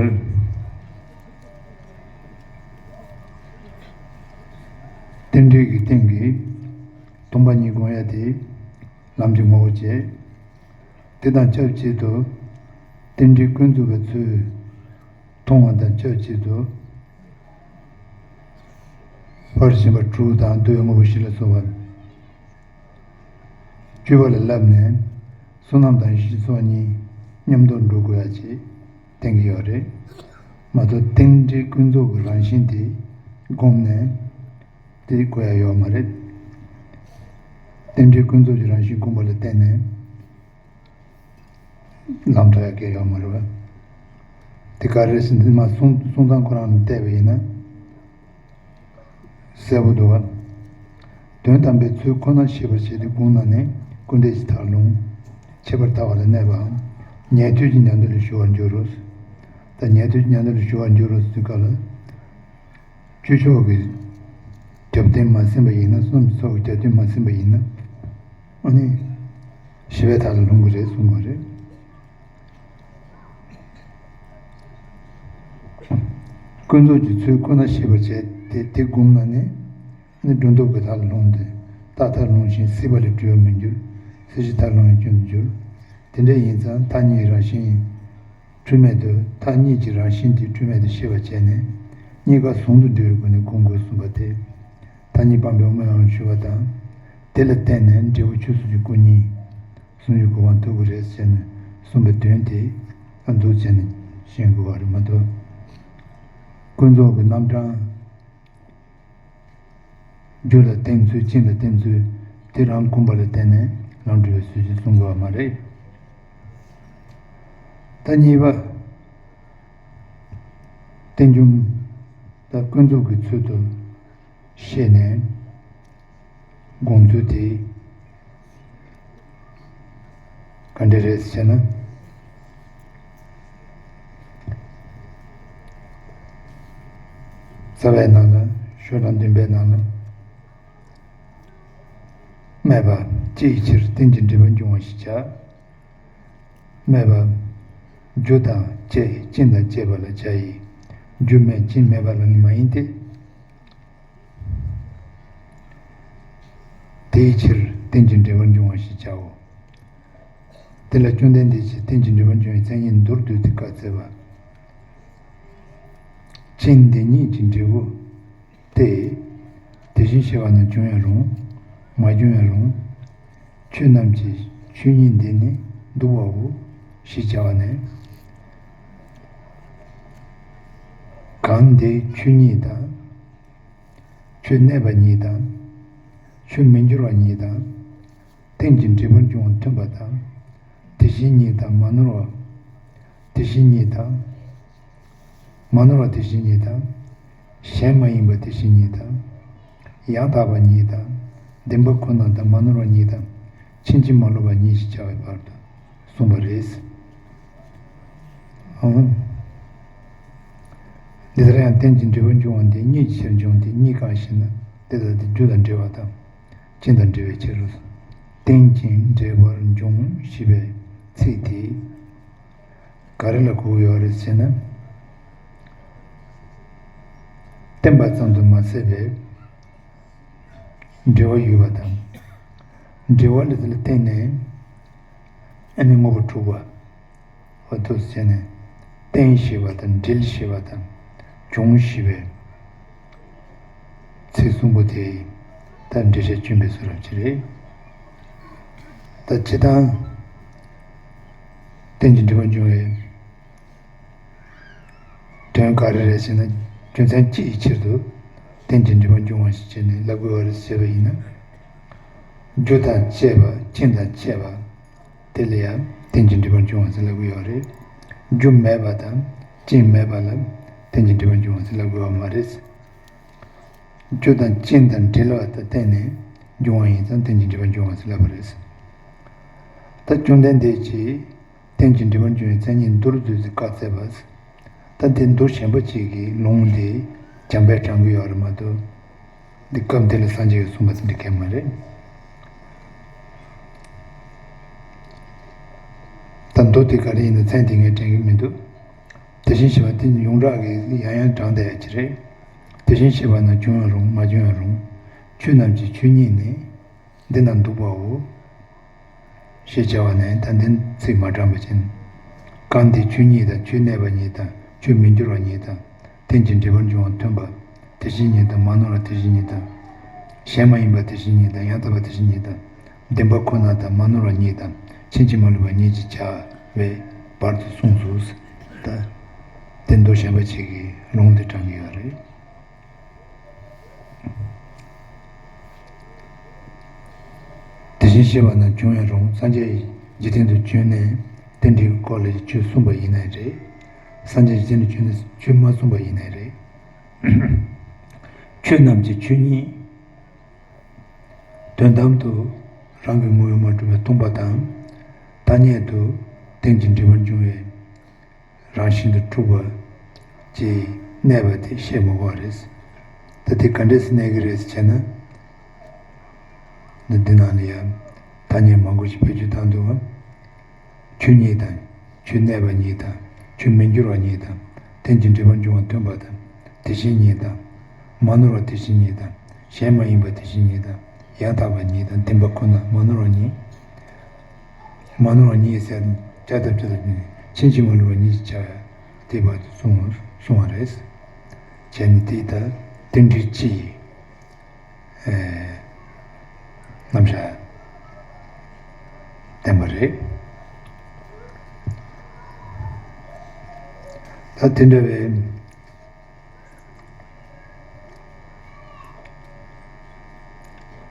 རྟེན་འབྲེལ་གྱི་སྟེང་གི་སྟོང་པ་ཉིད་སྒོམ་ཡ་དེ་ལམ་གྱི་ངོ་བོ་བྱས། དེ་དང་ཆབས་ཅིག་ཏུ་རྟེན་འབྲེལ་ཀུན་རྫོབ་པའི་ཚུལ་མཐོང་བ་དང་ཆབས་ཅིག་ཏུ་ཕར་ཕྱིན་པ་དྲུག་དང་བསྡུ་བའི་དངོས་པོ་བཞི་ལ་སོགས་པ་བཅུ་པ་ལ་བསླབས་ནས་བསོད་ནམས་དང་ཡེ་ཤེས་སོགས་གཉིས་མཉམ་དུ་འགྲོ་དགོས་ཡ་ཅིག་བསྟན་གྱི་ཡོད་རེད། མ་གཏོགས་རྟེན་འབྲེལ་ཀུན་རྫོབ་ཀྱི་རང་བཞིན་དེ་བསྒོམས་ནས་དེ་དགོས་ཡ་ཡོད་མ་རེད། རྟེན་འབྲེལ་ཀུན་རྫོབ་ཀྱི་རང་བཞིན་བསྒོམས་པ་ལ་བརྟེན་ནས། ལམ་ཐོབ་ཡ་གལ་ཡོད་མ་རེད་བ། དེ་ག་རེ་ཟེར་ན་མ་གསུང་གསུང་སྟངས་ཁོ་རང་ལ་བལྟས་པ་ཡིན་ན་གསལ་པོ་འདུག་བ། དོན་དམ་པའི་ཚུལ་ཁོ་ན་ཤེས་པར་བྱས་ཏེ་སྒོམ་ན་ནི་ཀུན་འདས་ཀྱི་མཐར་ལྷུང་། ཁྱད་པར་ལྟ་བ་ལ་གནས་པའམ་ཉན་ཐོས་ཀྱི་ཉམས་ལེན་ལ་ཞུགས་པར་འགྱུར་རོ། ད་ཉན་ཐོས་ཀྱི་ཉམས་ལེན་ལ་ཞུགས་པར་འགྱུར་རོ་ཟེར་སྐབས་ལ། སྤྱོད་མཆོག་གི་རྒྱབ་རྟེན་མ་ཟིན་པ་ཡིན་ན། བསོད་ནམས་ཀྱི་ཚོགས་ཀྱི་རྒྱབ་རྟེན་མ་ཟིན་པ་ཡིན་ན། ཨ་ནི་ཞི་བའི་མཐའ་ལ་ལྷུང་གི་རེད་གསུངས་པ་རེད། ཀུན་རྫོབ་ཀྱི་ཚུལ་ཁོ་ན་ཤེས་པར་བྱས་ཏེ་དེ་བསྒོམས་ན་ནི། ཨ་ནི་སྒྲོ་འདོགས་ཀྱི་མཐའ་ལ་ལྷུང་སྟེ། རྟག་མཐར་ལྷུང་ཞིང་སྲིད་པ་ལས་གྲོལ་བར་མི་འགྱུར། སྲིད་ཞིའི་མཐར་ལྷུང་བའི་སྐྱོན་དུ་འགྱུར། དེ་འདྲ་ཡིན་ཙང་མཐའ་གཉིས་རང་བཞིན་འཁྲུལ་མེད་དུ། མཐའ་གཉིས་ཀྱི་རང་བཞིན་དེ་འཁྲུལ་མེད་དུ་ཤེས་པར་བྱས་ནས། གཉིས་ཀ་ཟུང་དུ་འབྲེལ་བའི་སྒོ་ནས་སྒོམ་དགོས་གསུངས་པ་སྟེ། མཐའ་གཉིས་སྤངས་པའི་དབུ་མའི་ལམ་ཞུ་བ་དང་། དེ་ལ་བརྟེན་ནས་འབྲས་བུ་ཆོས་སུ་འགྱུར་སྐུ་གཉིས། ཟུང་འཇུག་གི་གོ་འཕང་ཐོབ་དགོས་རེད་ཟེར་ནས་གསུངས་པའི་དོན་དེ་ཨ་འདུག་བྱས་ནས་ཤེས་དགོས་པ་རེད་མ་གཏོགས། ཀུན་རྫོབ་ཀྱི་རྣམ་གྲངས། རྒྱུ་ལ་བརྟེན་ཚུལ་རྐྱེན་ལ་བརྟེན་ཚུལ་དེ་རང་བསྒོམས་པ་ལ་བརྟེན་ནས་ལམ་འགྲོ་བའི་ཚུལ་ཞིག་གསུང་དགོས་པ་མ་རེད། ད་གཉིས་པ། རྟེན་འབྱུང་ད་ཀུན་རྫོབ་ཀྱི་ཚུལ་དུ་ཤེས་ནས་སྒོམ་ཚུལ་དེ་ག་འདྲ་རེད་ཟེར་ན། རྩ་བའི་ནང་ལ་ཤོག་གྲངས་བདུན་པའི་ནང་ལ། སྨྲས་པ། ཅི་ཡི་ཕྱིར་རྟེན་ཅིང་འབྲེལ་པར་འབྱུང་བ་ཞེས་བྱ། སྨྲས་པ། རྒྱུ་དང་བཅས་རྐྱེན་དང་བཅས་པ་ལ་བྱ་ཡི། རྒྱུ་མེད་རྐྱེན་མེད་པ་ལ་ནི་མ་ཡིན་ཏེ། དེའི་ཕྱིར་རྟེན་ཅིང་འབྲེལ་པར་འབྱུང་བ་ཞེས་བྱའོ། དེ་ལ་བཅོམ་ལྡན་འདས་ཀྱིས་རྟེན་ཅིང་འབྲེལ་པར་འབྱུང་བའི་མཚན་ཉིད་མདོར་བསྡུས་ཏེ་བཀའ་སྩལ་པ། རྐྱེན་འདི་གཉིས་ཀྱི་འབྲས་བུ་སྟེ། དེ་བཞིན་གཤེགས་པ་རྣམས་འབྱུང་ཡང་རུང་། མ་བྱུང་ཡང་རུང་། ཆོས་རྣམས་ཀྱི་ཆོས་ཉིད་འདི་ནི་འདུག་པའོ། ཞེས་བྱ་བ་ནས། གང་འདི་ཆོས་ཉིད་དང་། ཆོས་གནས་པ་ཉིད་དང་། ཆོས་མི་འགྱུར་བ་ཉིད་དང་། རྟེན་ཅིང་འབྲེལ་པར་འབྱུང་བ་མཐུན་པ་དང་། དེ་བཞིན་ཉིད་དང་མ་ནོར་བ་དེ་བཞིན་ཉིད་དང་། མ་ནོར་བ་དེ་བཞིན་ཉིད་དང་། གཞན་མ་ཡིན་པ་དེ་བཞིན་ཉིད་དང་། ཡང་དག་པ་ཉིད་དང་། བདེན་པ་ཁོ་ན་དང་མ་ནོར་བ་ཉིད་དང་། ཕྱིན་ཅི་མ་ལོག་པ་ཉིད་ཞེས་བྱ་བའི་བར་དུ་གསུངས་པ་རེད། འོང་། འདི་ལྟར་ཡང་རྟེན་ཅིང་འབྲེལ་པར་འབྱུང་བ་འདི་གཉིས་ཀྱི་ཕྱིར་འབྱུང་སྟེ། གཉིས་གང་ཞེ་ན། དེ་དག་དེ་རྒྱུ་དང་འབྲེལ་བ་དང་། རྐྱེན་དང་འབྲེལ་བའི་ཕྱིར་རོ། རྟེན་ཅིང་འབྲེལ་པར་འབྱུང་ཞེས་པའི་ཚིག་དེ་ག་རེ་ལ་གོ་དགོས་ཡོད་རེད་ཟེར་ན། བརྟེན་པ་ཙམ་དུ་མ་ཟད་པའི་འབྲེལ་བ་ཡོད་པ་དང་། འབྲེལ་བ་ལ་དེ་ལ་བརྟེན་ནས་ཨ་ནི་དངོས་པོ་གྲུབ་པ། འོ་དུ་ཟེར་ནས་བརྟེན་ཞེས་པ་དང་འབྲེལ་ཞེས་པ་དང་འབྱུང་ཞེས་པའི་ཚིག་གསུམ་པོ་དེ་ད་འགྲེལ་བཤད་བསྐྱོན་པའི་བཟོ་འདྲ་ཅིག་རེད། ད་སྤྱིར་བཏང་རྟེན་ཅིང་འབྲེལ་པར་འབྱུང་བའི་དོན་ག་རེ་རེད་ཟེར་ན། རྒྱུ་མཚན་ཅི་ཡི་ཕྱིར་དུ་རྟེན་ཅིང་འབྲེལ་པར་འབྱུང་བ་ཞེས་བྱས་ནས་ལབ་དགོས་པ་རེད་ཟེར་བ་ཡིན་ན། རྒྱུ་དང་བཅས་པ་རྐྱེན་དང་བཅས་པ་དེ་ལ་ཡང་རྟེན་ཅིང་འབྲེལ་པར་འབྱུང་བ་ཟེར་ལབ་དགོས་ཡོད་རེད། རྒྱུ་མེད་པ་དང་རྐྱེན་མེད་པ་ལ་རྟེན་ཅིང་འབྲེལ་པར་འབྱུང་བ་ཟེར་ལབ་དགོས་པ་མ་རེད། རྒྱུ་དང་རྐྱེན་དང་འབྲེལ་བ་དང་བརྟེན་ནས་འབྱུང་བ་ཡིན་ཙང་རྟེན་ཅིང་འབྲེལ་པར་འབྱུང་བ་ཟེར་ལབ་པ་རེད། ད་བཅོམ་ལྡན་འདས་ཀྱིས་རྟེན་ཅིང་འབྲེལ་པར་འབྱུང་བའི་མཚན་ཉིད་མདོར་བསྡུས་ཏེ་བཀའ་སྩལ་པ། ད་འདི་མདོ་གཞན་པ་ཅིག་གི་ལུང་འདི་བྱམས་པས་དྲངས་ཀྱི་ཡོད་རེད་མ་གཏོགས། འདི་སྐབས་འདི་ལ་སངས་རྒྱས་ཀྱིས་གསུངས་པ་དེ་འདྲ་གང་ཡང་མ་རེད། ད་མདོ་དེ་ག་རེ་ཡིན་ན་མཚན་དེ་ངས་དྲན་གྱི་མི་འདུག། དེ་བཞིན་གཤེགས་པ་དེ་ཡོངས་གྲགས་ཀྱི་ཡང་ཡང་དྲངས་བསྡད་ཡ་ཅིག་རེད། དེ་བཞིན་གཤེགས་པ་རྣམས་འབྱུང་ཡང་རུང་མ་བྱུང་ཡང་རུང་། ཆོས་རྣམས་ཀྱི་ཆོས་ཉིད་ནི། འདི་ན་འདུག་པའོ། ཞེས་བྱ་བ་ནས་ད་འདི་ཚིག་མ་དྲངས་པ་ཅིན། གང་འདི་ཆོས་ཉིད་དང་ཆོས་གནས་པ་ཉིད་དང་ཆོས་མི་འགྱུར་བ་ཉིད་དང་། རྟེན་ཅིང་འབྲེལ་པར་འབྱུང་བ་མཐུན་པ་དེ་བཞིན་ཉིད་དང་མ་ནོར་བ་དེ་བཞིན་ཉིད་དང་། གཞན་མ་ཡིན་པ་དེ་བཞིན་ཉིད་དང་ཡང་དག་པ་དེ་བཞིན་ཉིད་དང་། བདེན་པ་ཁོ་ན་དང་མ་ནོར་བ་ཉིད་དང་ཕྱིན་ཅི་མ་ལོག་པ་ཉིད་ཅེས་བྱ་བའི་བར་དུ་གསུངས་སོ། ད་དེ་མདོ་གཞན་པ་ཅིག་གི་ལུང་དེ་དྲངས་ཀྱི་ཡོད་རེད། དེ་བཞིན་གཤེགས་པ་རྣམས་འབྱུང་ཡང་རུང་། སངས་རྒྱས་འཇིག་རྟེན་དུ་བྱོན་ནས་རྟེན་འབྲེལ་གྱི་སྐོར་ལ་ཆོས་གསུངས་པ་ཡིན་ནའི་རེད། སངས་རྒྱས་འཇིག་རྟེན་དུ་བྱོན་ནས་ཆོས་མ་གསུངས་པ་ཡིན་ནའི་རེད། ཆོས་རྣམས་ཀྱི་ཆོས་ཉིད། དོན་དམ་དུ་རང་གི་ངོ་བོས་མ་གྲུབ་པས་སྟོང་པ་དང་། ཐ་སྙད་དུ་རྟེན་ཅིང་འབྲེལ་པར་འབྱུང་བའི་རང་བཞིན་དུ་གྲུབ་པ་ཅེས་གནས་པ་དེ་བཤད་མི་དགོས་པ་རེད། ད་དེ་ག་འདྲས་སེ་གནས་ཀྱི་རེད་ཟེར་ན། འདི་འདི་ནང་ལ་ཡང་ཐ་སྙད་མང་པོ་ཞིག་བེད་སྤྱོད་བཏང་འདུག་པ། ཆོས་ཉིད་དང་ཆོས་གནས་པ་ཉིད་དང་ཆོས་མི་འགྱུར་བ་ཉིད་དང་། རྟེན་ཅིང་འབྲེལ་པར་འབྱུང་བ་མཐུན་པ་དང་དེ་བཞིན་ཉིད་དང་། མ་ནོར་བ་དེ་བཞིན་ཉིད་དང་། གཞན་མ་ཡིན་པ་དེ་བཞིན་ཉིད་དང་། ཡང་དག་པ་ཉིད་དང་བདེན་པ་ཁོ་ན་མ་ནོར་བ་ཉིད། མ་ནོར་བ་ཉིད་ཟེར་བྱ་དང་བྱ་དང་ཕྱིན་ཅི་མ་ལོག་པ་ཉིད་ཅེས་བྱ་བ་དེ་བར་དུ་གསུངས་པ་རེད། བྱས་ནས་དེ་ལྟར་རྟེན་འབྲེལ་སྤྱི་ཡི་རྣམ་གཞག་བསྟན་པ་རེད། ད་དེ་འདྲ་བའི་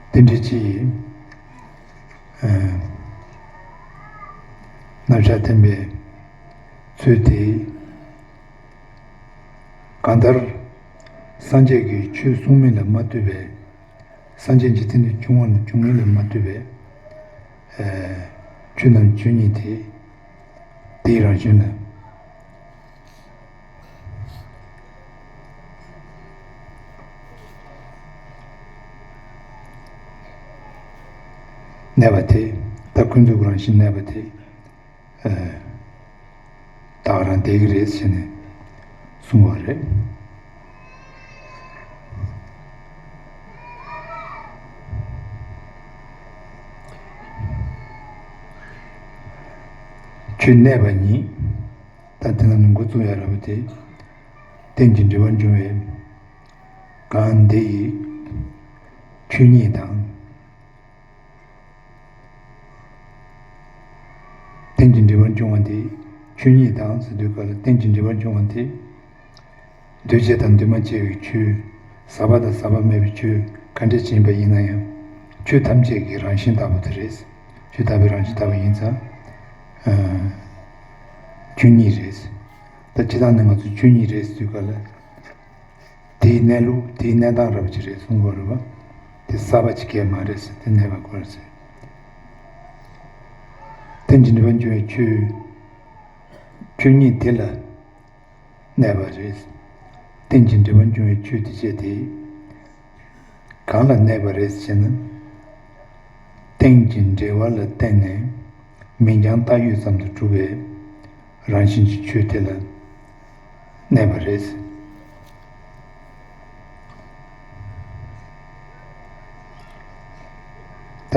རྟེན་འབྲེལ་སྤྱི་ཡི་རྣམ་གཞག་བསྟན་པའི་ཚུལ་དེ། གང་ལྟར་སངས་རྒྱས་ཀྱིས་ཆོས་གསུངས་མིན་ལ་མ་ལྟོས་པའི། སངས་རྒྱས་འཇིག་རྟེན་དུ་བྱུང་བ་ནི་བྱུང་མིན་ལ་མ་ལྟོས་པའི། ཆོས་རྣམས་ཆོས་ཉིད་དེ། དེའི་རང་བཞིན་ལ། གནས་པ་དེ། ད་ཀུན་རྫོབ་རང་བཞིན་གནས་པ་དེ། ཨ་ད་ག་རང་བསྡད་ཀྱི་རེད་ཟེར་ནས་གསུངས་པ་རེད། ཆོས་གནས་པ་ཉིད། ད་དེ་ནང་ནས་འགོ་བཙུགས་ཡ་ར་བ་དེ། རྟེན་ཅིང་འབྲེལ་བར་འབྱུང་བའི་གང་འདི་ཡི་ཆོས་ཉིད་དང་། རྟེན་ཅིང་འབྲེལ་བར་འབྱུང་བ་དེ་ཆོས་ཉིད་དང་ཟེར་དུས་སྐབས་ལ། རྟེན་ཅིང་འབྲེལ་བར་འབྱུང་བ་དེ་འདུས་བྱས་དང་འདུས་མ་བྱས་པའི་ཆོས། ཟག་པ་དང་ཟག་པ་མེད་པའི་ཆོས་ག་འདྲ་ཞིག་ཡིན་པ་ཡིན་ན་ཡང་ཆོས་ཐམས་ཅད་ཀྱི་རང་བཞིན་ལྟ་བུ་དེ་རེད། ཆོས་ཐམས་ཅད་རང་བཞིན་ལྟ་བུ་ཡིན་ཙང་། ཨ་ཆོས་ཉིད་རེད། ད་སྤྱིར་བཏང་ནས་ང་ཚོ་ཆོས་ཉིད་རེད་ཟེར་དུས་སྐབས་ལ། དེའི་གནས་ལུགས། དེའི་གནས་སྟངས་རབ་ཅིག་རེད་གསུང་དགོས་རེད་པ། དེ་གསར་པ་ཅིག་གས་མ་རེད་ཟེར། དེ་གནས་པ་དགོས་རེད་ཟེར། རྟེན་ཅིང་འབྲེལ་བར་འབྱུང་བའི་ཆོས། ཆོས་ཉིད་དེ་ལ་གནས་པ་རེད། རྟེན་ཅིང་འབྲེལ་བར་འབྱུང་བའི་ཆོས་དེ་བྱས་ཏེ། གང་ལ་གནས་པ་རེད་ཟེར་ན། རྟེན་ཅིང་འབྲེལ་བ་ལ་བརྟེན་ནས་མིང་རྐྱང་བཏགས་ཡུལ་ཙམ་དུ་གྲུབ་པའི་རང་བཞིན་གྱི་ཆོས་དེ་ལ་གནས་པ་རེད། ད་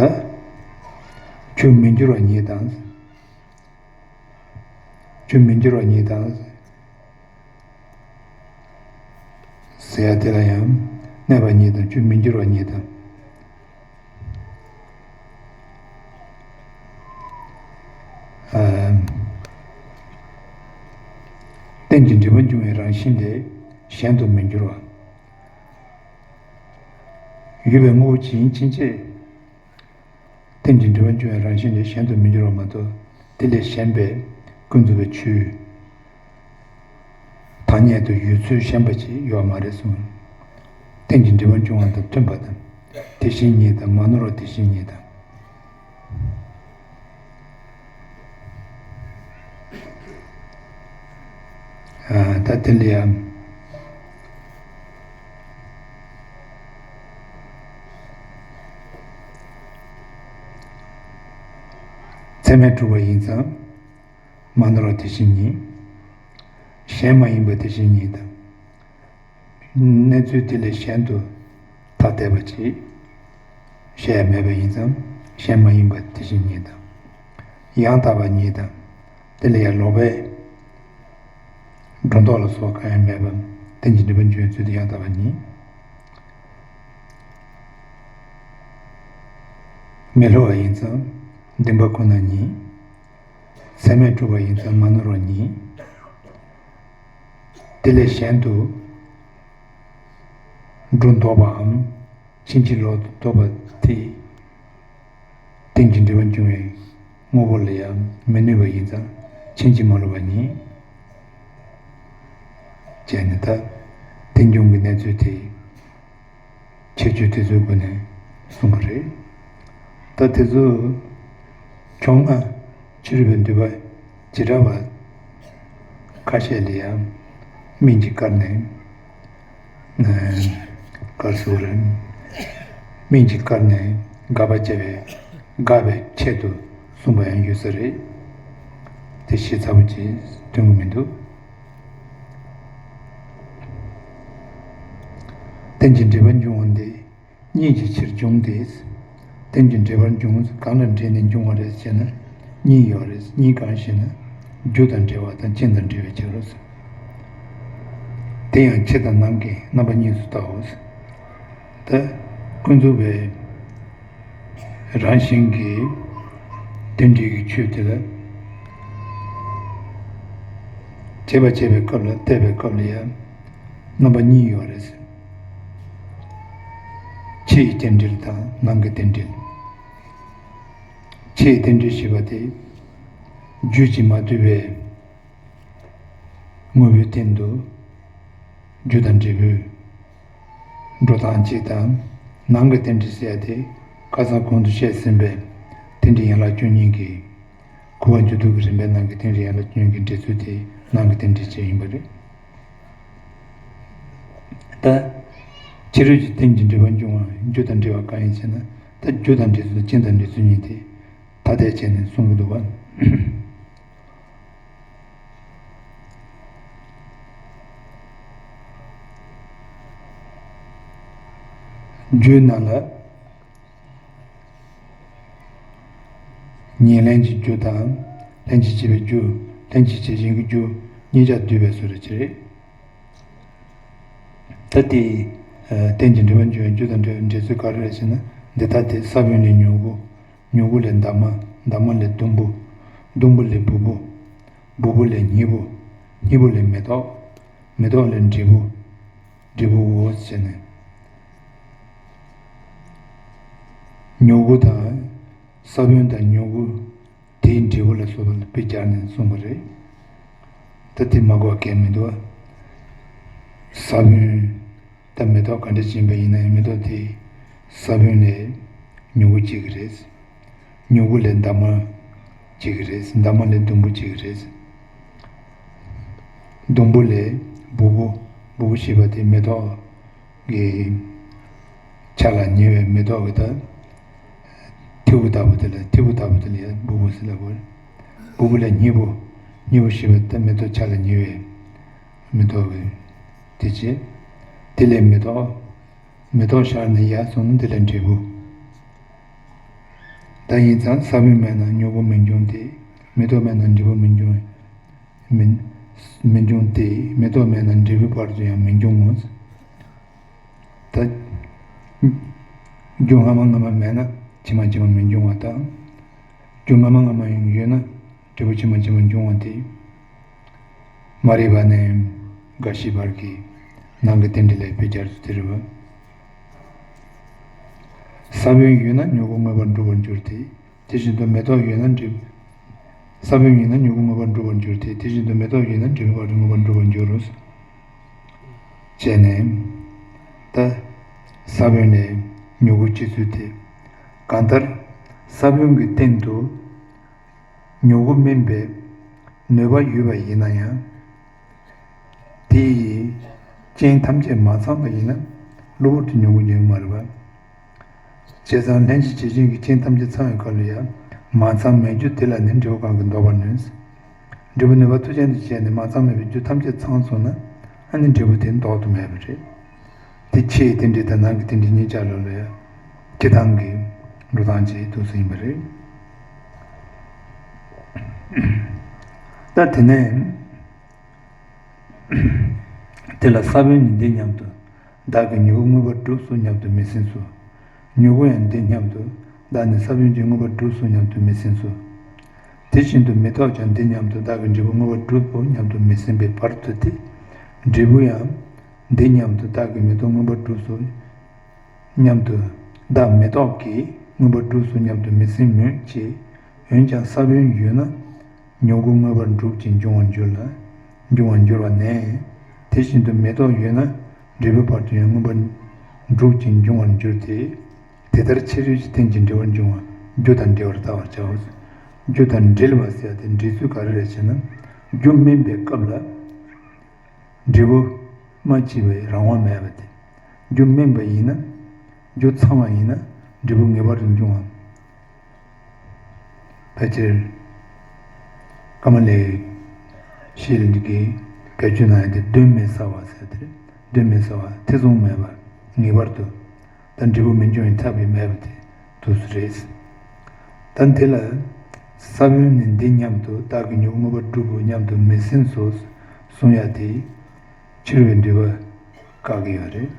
ཆོས་མི་འགྱུར་བ་ཉིད་དང་། ཆོས་མི་འགྱུར་བ་ཉིད་དང་། ཟེར་ཡ་དེ་ལ་ཡང་གནས་པ་ཉིད་དང་། ཆོས་མི་འགྱུར་བ་ཉིད་དང་། ཨ་རྟེན་ཅིང་འབྲེལ་བར་འབྱུང་བའི་རང་བཞིན་དེ་གཞན་དུ་མི་འགྱུར་བ། ཡོད་པའི་དངོས་པོ་ཅིག་ཡིན་ཕྱིན་ཆད། རྟེན་ཅིང་འབྲེལ་བར་འབྱུང་བའི་རང་བཞིན་དེ་གཞན་དུ་མི་འགྱུར་བ་མ་གཏོགས། དེ་ལས་གཞན་པའི་ཀུན་རྫོབ་པའི་ཆོས་ཐ་སྙད་དུ་ཡོད་ཚུལ་གཞན་པ་ཅིག་ཡོད་མ་རེད་གསུངས། རྟེན་ཅིང་འབྲེལ་བར་འབྱུང་བ་དང་མཐུན་པ་དང་། དེ་བཞིན་ཉིད་དང་། མ་ནོར་བ་དེ་བཞིན་ཉིད་དང་། ཨ་ད་དེ་ལ་ཡང་ཚད་མས་གྲུབ་པ་ཡིན་ཙང་། མ་ནོར་བ་དེ་བཞིན་ཉིད། གཞན་མ་ཡིན་པ་དེ་བཞིན་ཉིད་དང་། གནས་ཚུལ་དེ་ལས་གཞན་དུ་ཐ་དད་པ་ཅིག་བཤད་ཡ་མེད་པ་ཡིན་ཙང་། གཞན་མ་ཡིན་པ་དེ་བཞིན་ཉིད་དང་། ཡང་དག་པ་ཉིད་དང་། དེ་ལ་ཡང་ལོག་པའི་སྒྲོ་འདོགས་ལ་སོགས་གང་ཡང་མེད་པ། རྟེན་ཅིང་འབྲེལ་བར་འབྱུང་བའི་ཚུལ་དེ་ཡང་དག་པ་ཉིད། མི་སླུ་བ་ཡིན་ཙང་བདེན་པ་ཁོ་ན་ཉིད། ཚད་མས་གྲུབ་པ་ཡིན་ཙང་མ་ནོར་བ་ཉིད། དེ་ལས་གཞན་དུ་སྒྲོ་འདོགས་པའམ་ཕྱིན་ཅི་ལོག་ཏུ་འདོགས་པ་དེ། རྟེན་ཅིང་འབྲེལ་བར་འབྱུང་བའི་དངོས་པོ་ལ་ཡང་མི་གནོད་པ་ཡིན་ཙང་ཕྱིན་ཅི་མ་ལོག་པ་ཉིད། ཅེས་ནི་ད་རྟེན་འབྱུང་གི་གནས་ཚུལ་དེ། ཁྱད་ཆོས་དེ་ཚོའི་སྒོ་ནས་གསུངས་པ་རེད། ད་དེ་ཚོ་ཕྱོགས་སྔ་ཕྱི་རོལ་པའི་འདུས་པ་བྱེ་བྲག་པ་ཁ་ཤས་ལ་ཡང་སྨན་གྱིས་བཀར་ནས། ཨ་བཀར་ཟེར་རེད། སྨན་གྱིས་བཀར་ནས་དགག་པ་བྱས་པའི་དགག་པའི་ཆེད་དུ་གསུངས་པ་ཡང་ཡོད་ས་རེད། དེ་ཞིབ་ཚགས་པོ་ཅིག་སྟོན་གྱི་མི་འདུག་རྟེན་ཅིང་འབྲེལ་བར་འབྱུང་བ་འདི་གཉིས་ཀྱི་ཕྱིར་འབྱུང་སྟེ། རྟེན་ཅིང་འབྲེལ་བར་འབྱུང་། གང་ལ་འབྲེལ་ནས་འབྱུང་བ་རེད་ཟེར་ན། གཉིས་ཡོད་རེད། གཉིས་གང་ཞེ་ན། རྒྱུ་དང་འབྲེལ་བ་དང་། རྐྱེན་དང་འབྲེལ་བའི་ཕྱིར་རོ། དེ་ཡང་ཕྱི་དང་ནང་གི་རྣམ་པ་གཉིས་སུ་བལྟའོ། ད་ཀུན་རྫོབ་པའི་རང་བཞིན་གྱི་རྟེན་འབྲེལ་གྱི་ཆོས་དེ་ལ་དཔྱད་པ་བྱེད་པའི་སྐབས་ལ། བལྟས་པའི་སྐབས་ལ་ཡང་རྣམ་པ་གཉིས་ཡོད་རེད། ཕྱི་ཡི་རྟེན་འབྲེལ་དང་ནང་གི་རྟེན་འབྲེལ། ཕྱི་ཡི་རྟེན་འབྲེལ་ཞེས་པ་དེ་རྒྱུ་གཅིག་མ་ཐུབ་པའི་དངོས་པོའི་སྟེང་དུ་རྒྱུ་དང་འབྲས་བུའི་འགྲོ་སྟངས་གཅིག་དང་། ནང་གི་རྟེན་འབྲེལ་ཟེར་ཡ་དེ་ཁ་སང་གོང་དུ་བཤད་ཟིན་པའི་རྟེན་འབྲེལ་ཡན་ལག་བཅུ་གཉིས་ཀྱི་འཁོར་བ་འཇུག་ལྡོག་གི་རིམ་པའི་ནང་གི་རྟེན་འབྲེལ་ཡན་ལག་བཅུ་གཉིས་ཀྱི་འགྲེལ་ཚུལ་དེ་ནང་གི་རྟེན་འབྲེལ་བཅས་ཡིན་པ་རེད། ད་ཕྱི་རོལ་གྱི་རྟེན་ཅིང་འབྲེལ་བར་འབྱུང་བ། རྒྱུ་དང་འབྲེལ་བ་གང་ཡིན་ཟེར་ན། ད་རྒྱུ་དང་འབྲས་བུ་དང་རྐྱེན་དང་འབྲས་བུ་གཉིས་དེ་ཐ་དད་བྱས་ནས་གསུང་གི་འདུག་པ། རྒྱུའི་ནང་ལ་ཉེར་ལེན་གྱི་རྒྱུ་དང་ལྷན་ཅིག་བྱེད་པའི་རྒྱུ། ལྷན་ཅིག་བྱེད་བཞིན་གྱི་རྒྱུ་གཉིས་ཆར་འདུས་པའི་བཟོ་འདྲ་ཅིག་རེད། ད་དེ་རྟེན་ཅིང་འབྲེལ་བར་འབྱུང་བའི་རྒྱུ་དང་འབྲས་བུ་འབྲེལ་ཚུལ་ག་རེ་རེད་ཟེར་ན། འདི་ལྟ་སྟེ། ས་བོན་ལས་མྱུ་གུ། མྱུ་གུ་ལས་འདབ་མ། འདབ་མ་ལས་ཟླུམ་པོ། ཟླུམ་པོ་ལས་སྦུབ་པོ། སྦུབ་པོ་ལས་སྙིད་པོ། སྙིད་པོ་ལས་མེ་ཏོག། མེ་ཏོག་ལས་འབྲས་བུ། འབྲས་བུའོ་ཟེར་ནས། མྱུ་གུ་དང་། ས་བོན་དང་མྱུ་གུ། དེའི་འབྲས་བུ་ལ་སོགས་པ་ལ་དཔེ་སྦྱར་ནས་གསུངས་པ་རེད། ད་དེ་མ་གོ་མཁན་མི་འདུག་པ། ས་བོན། ད་མེ་ཏོག་ག་འདྲ་ཅིག་ཡིན་པ་ཡིན་ན་ཡང་མེ་ཏོག་དེ་ས་བོན་ལས་མྱུ་གུ་སྐྱེ་གི་རེད། མྱུ་གུ་ལས་འདབ་མ་སྐྱེ་གི་རེད། འདབ་མ་ལས་ཟླུམ་པོ་སྐྱེ་གི་རེད། ཟླུམ་པོ་ལས་སྦུབ་པོ། སྦུབ་པོ་ཞེས་པ་དེ་མེ་ཏོག་གི་ཆ་ལ་ཉེ་བའི་མེ་ཏོག་གི་ད་ཐིགས་པ་ལྟ་བུ་དེ་ལ། ཐིགས་པ་ལྟ་བུ་དེ་ལ་ཡང་སྦུབ་པོ་ཟེར་ལབ་དགོས། སྦུབ་པོ་ལས་སྙིད་པོ། སྙིད་པོ་ཞེས་པ་ད་མེ་ཏོག་ཆ་ལ་ཉེ་བའི་མེ་ཏོག་གི་དེ་བྱས། དེ་ལས་མེ་ཏོག་མེ་ཏོག་ཤར་ནས་ཡར་སོང་ན་དེ་ལས་འབྲས་བུ། ད་ཡིན་ཙང་ས་བོན་མེད་ན་མྱུ་གུ་མི་འབྱུང་སྟེ། མེ་ཏོག་མེད་ན་འབྲས་བུ་མི་འབྱུང་། མི་མི་འབྱུང་སྟེ། མེ་ཏོག་མེད་ན་འབྲས་བུའི་བར་དུ་ཡང་མི་འབྱུང་ངོ་། ད་རྒྱུ་སྔ་མ་སྔ་མ་མེད་ན་ཕྱི་མ་ཕྱི་མ་མི་འབྱུང་བ་དང་། རྒྱུ་སྔ་མ་སྔ་མ་ཡང་ཡོད་ན་འབྲས་བུ་ཕྱི་མ་ཕྱི་མ་འབྱུང་བ་དེ། མ་རིག་པ་ནས་རྒ་ཤི་བར་གྱི་ནང་གི་རྟེན་འབྲེལ་ལ་དཔེ་སྦྱར་ཚུལ་དེ་རེད་པ། ས་བོན་ཡོད་ན་མྱུ་གུ་མངོན་པར་འགྲུབ་པར་འགྱུར་ཏེ། དེ་བཞིན་དུ་མེ་ཏོག་ཡོད་ན་འབྲས། ས་བོན་ཡོད་ན་མྱུ་གུ་མངོན་པར་འགྲུབ་པར་འགྱུར་ཏེ། དེ་བཞིན་དུ་མེ་ཏོག་ཡོད་ན་འབྲས་བུའི་བར་དུ་མངོན་པར་འགྲུབ་པར་འགྱུར་རོ། བྱས་ནས། ད་ས་བོན་ལས་མྱུ་གུ་སྐྱེ་ཚུལ་དེ། གང་ལྟར་ས་བོན་གྱི་སྟེང་དུ་མྱུ་གུ་སྨིན་པའི་ནུས་པ་ཡོད་པ་ཡིན་ན་ཡང་། དེ་ཡི་རྐྱེན་ཐམས་ཅད་མ་ཚང་བ་ཡིན་ན་གློ་བུར་དུ་མྱུ་གུ་འབྱུང་གི་མ་རེད་པ། བྱས་ཙང་ལྷན་ཅིག་བྱེད་བཞིན་གྱི་རྐྱེན་ཐམས་ཅད་ཚང་བའི་སྐབས་ལ་ཡང་མ་ཚང་མེད་རྒྱུ་དེ་ལ་ནི་འབྲས་བུ་གང་གིས་ལྡོག་པར་ནུས། འབྲས་བུ་ནུས་པ་མཐུ་ཅན་དུ་བྱས་ནས་མ་ཚང་མེད་པའི་རྒྱུ་ཐམས་ཅད་ཚང་སོང་ན་ཨ་ནི་འབྲས་བུ་དེ་ལྡོག་ཏུ་མེད་པ་རེད། དེ་ཕྱིའི་རྟེན་འབྲེལ་དང་ནང་གི་རྟེན་འབྲེལ་གཉིས་ཆ་ལོ་ལ་ཡང་སྐྱེ་སྟངས་ཀྱི་འགྲོ་སྟངས་ཅིག་ཏུ་ཟིན་པ་རེད། ད་དེ་ནས། དེ་ལ་ས་བོན་ནི་འདི་སྙམ་དུ། བདག་གིས་མྱུ་གུ་མངོན་པར་བསྒྲུབས་སོ་སྙམ་དུ་མི་ཟིན་སོ། མྱུ་གུ་ཡང་འདི་སྙམ་དུ། བདག་ནི་ས་བོན་གྱིས་མངོན་པར་བསྒྲུབས་སོ་སྙམ་དུ་མི་ཟིན་སོ། དེ་བཞིན་དུ་མེ་ཏོག་ཀྱང་འདི་སྙམ་དུ། བདག་གིས་འབྲས་བུ་མངོན་པར་བསྒྲུབས་སོ་སྙམ་དུ་མི་ཟིན་པའི་བར་དུ་སྟེ། འབྲས་བུ་ཡང་འདི་སྙམ་དུ། བདག་གིས་མེ་ཏོག་མངོན་པར་བསྒྲུབས་སོ་སྙམ་དུ། བདག་མེ་ཏོག་གིས་མངོན་པར་བསྒྲུབས་སོ་སྙམ་དུ་མི་ཟིན་མོད་ཀྱི། འོན་ཀྱང་ས་བོན་ཡོད་ན་མྱུ་གུ་མངོན་པར་འགྲུབ་ཅིང་འབྱུང་བར་འགྱུར་ལ། འབྱུང་བར་འགྱུར་བ་ནས། དེ་བཞིན་དུ་མེ་ཏོག་ཡོད་ན་འབྲས་བུའི་བར་དུ་ཡང་མངོན་པར་འགྲུབ་ཅིང་འབྱུང་བར་འགྱུར་ཏེ། དེ་ལྟར་ཕྱི་རོལ་གྱི་རྟེན་ཅིང་འབྲེལ་བར་འབྱུང་བ་རྒྱུ་དང་འབྲེལ་བར་བལྟ་བར་བྱའོ། རྒྱུ་དང་འབྲེལ་བ་ཟེར་ཏེ་འབྲེལ་ཚུལ་ག་རེ་རེད་ཟེར་ན། རྒྱུ་སྨིན་པའི་སྐབས་ལ། འབྲས་བུ་མ་སྐྱེས་པའི་རང་དབང་མེད་པ་དེ། རྒྱུ་སྨིན་པ་ཡིན་ན། རྒྱུ་ཚང་བ་ཡིན་ན་འབྲས་བུ་ངེས་པར་དུ་འབྱུང་བ། ཕལ་ཆེར་ཀ་མ་ལའི་ཤེས་རིག་གི་བེད་སྤྱོད་གནང་ཡ་དེ་གདོན་མི་ཟ་བ་ཟེར་དེ་རེད། གདོན་མི་ཟ་བ་ཐེ་ཚོམ་མེད་པ་ངེས་པར་དུ། ད་འབྲས་བུ་མི་འབྱུང་བའི་ཐབས་ཡང་མེད་པ་དེ་དུས་སུ་རེད། ད་དེ་ལ་ས་བོན་ནི་འདི་སྙམ་དུ། བདག་གིས་མྱུ་གུ་མངོན་པར་བསྒྲུབས་སོ་སྙམ་དུ་མི་ཟིན་སོ་གསུང་ཡ་དེ་ཕྱི་རོལ་པའི་འདུལ་བ་བཀག་གི་ཡོད་རེད།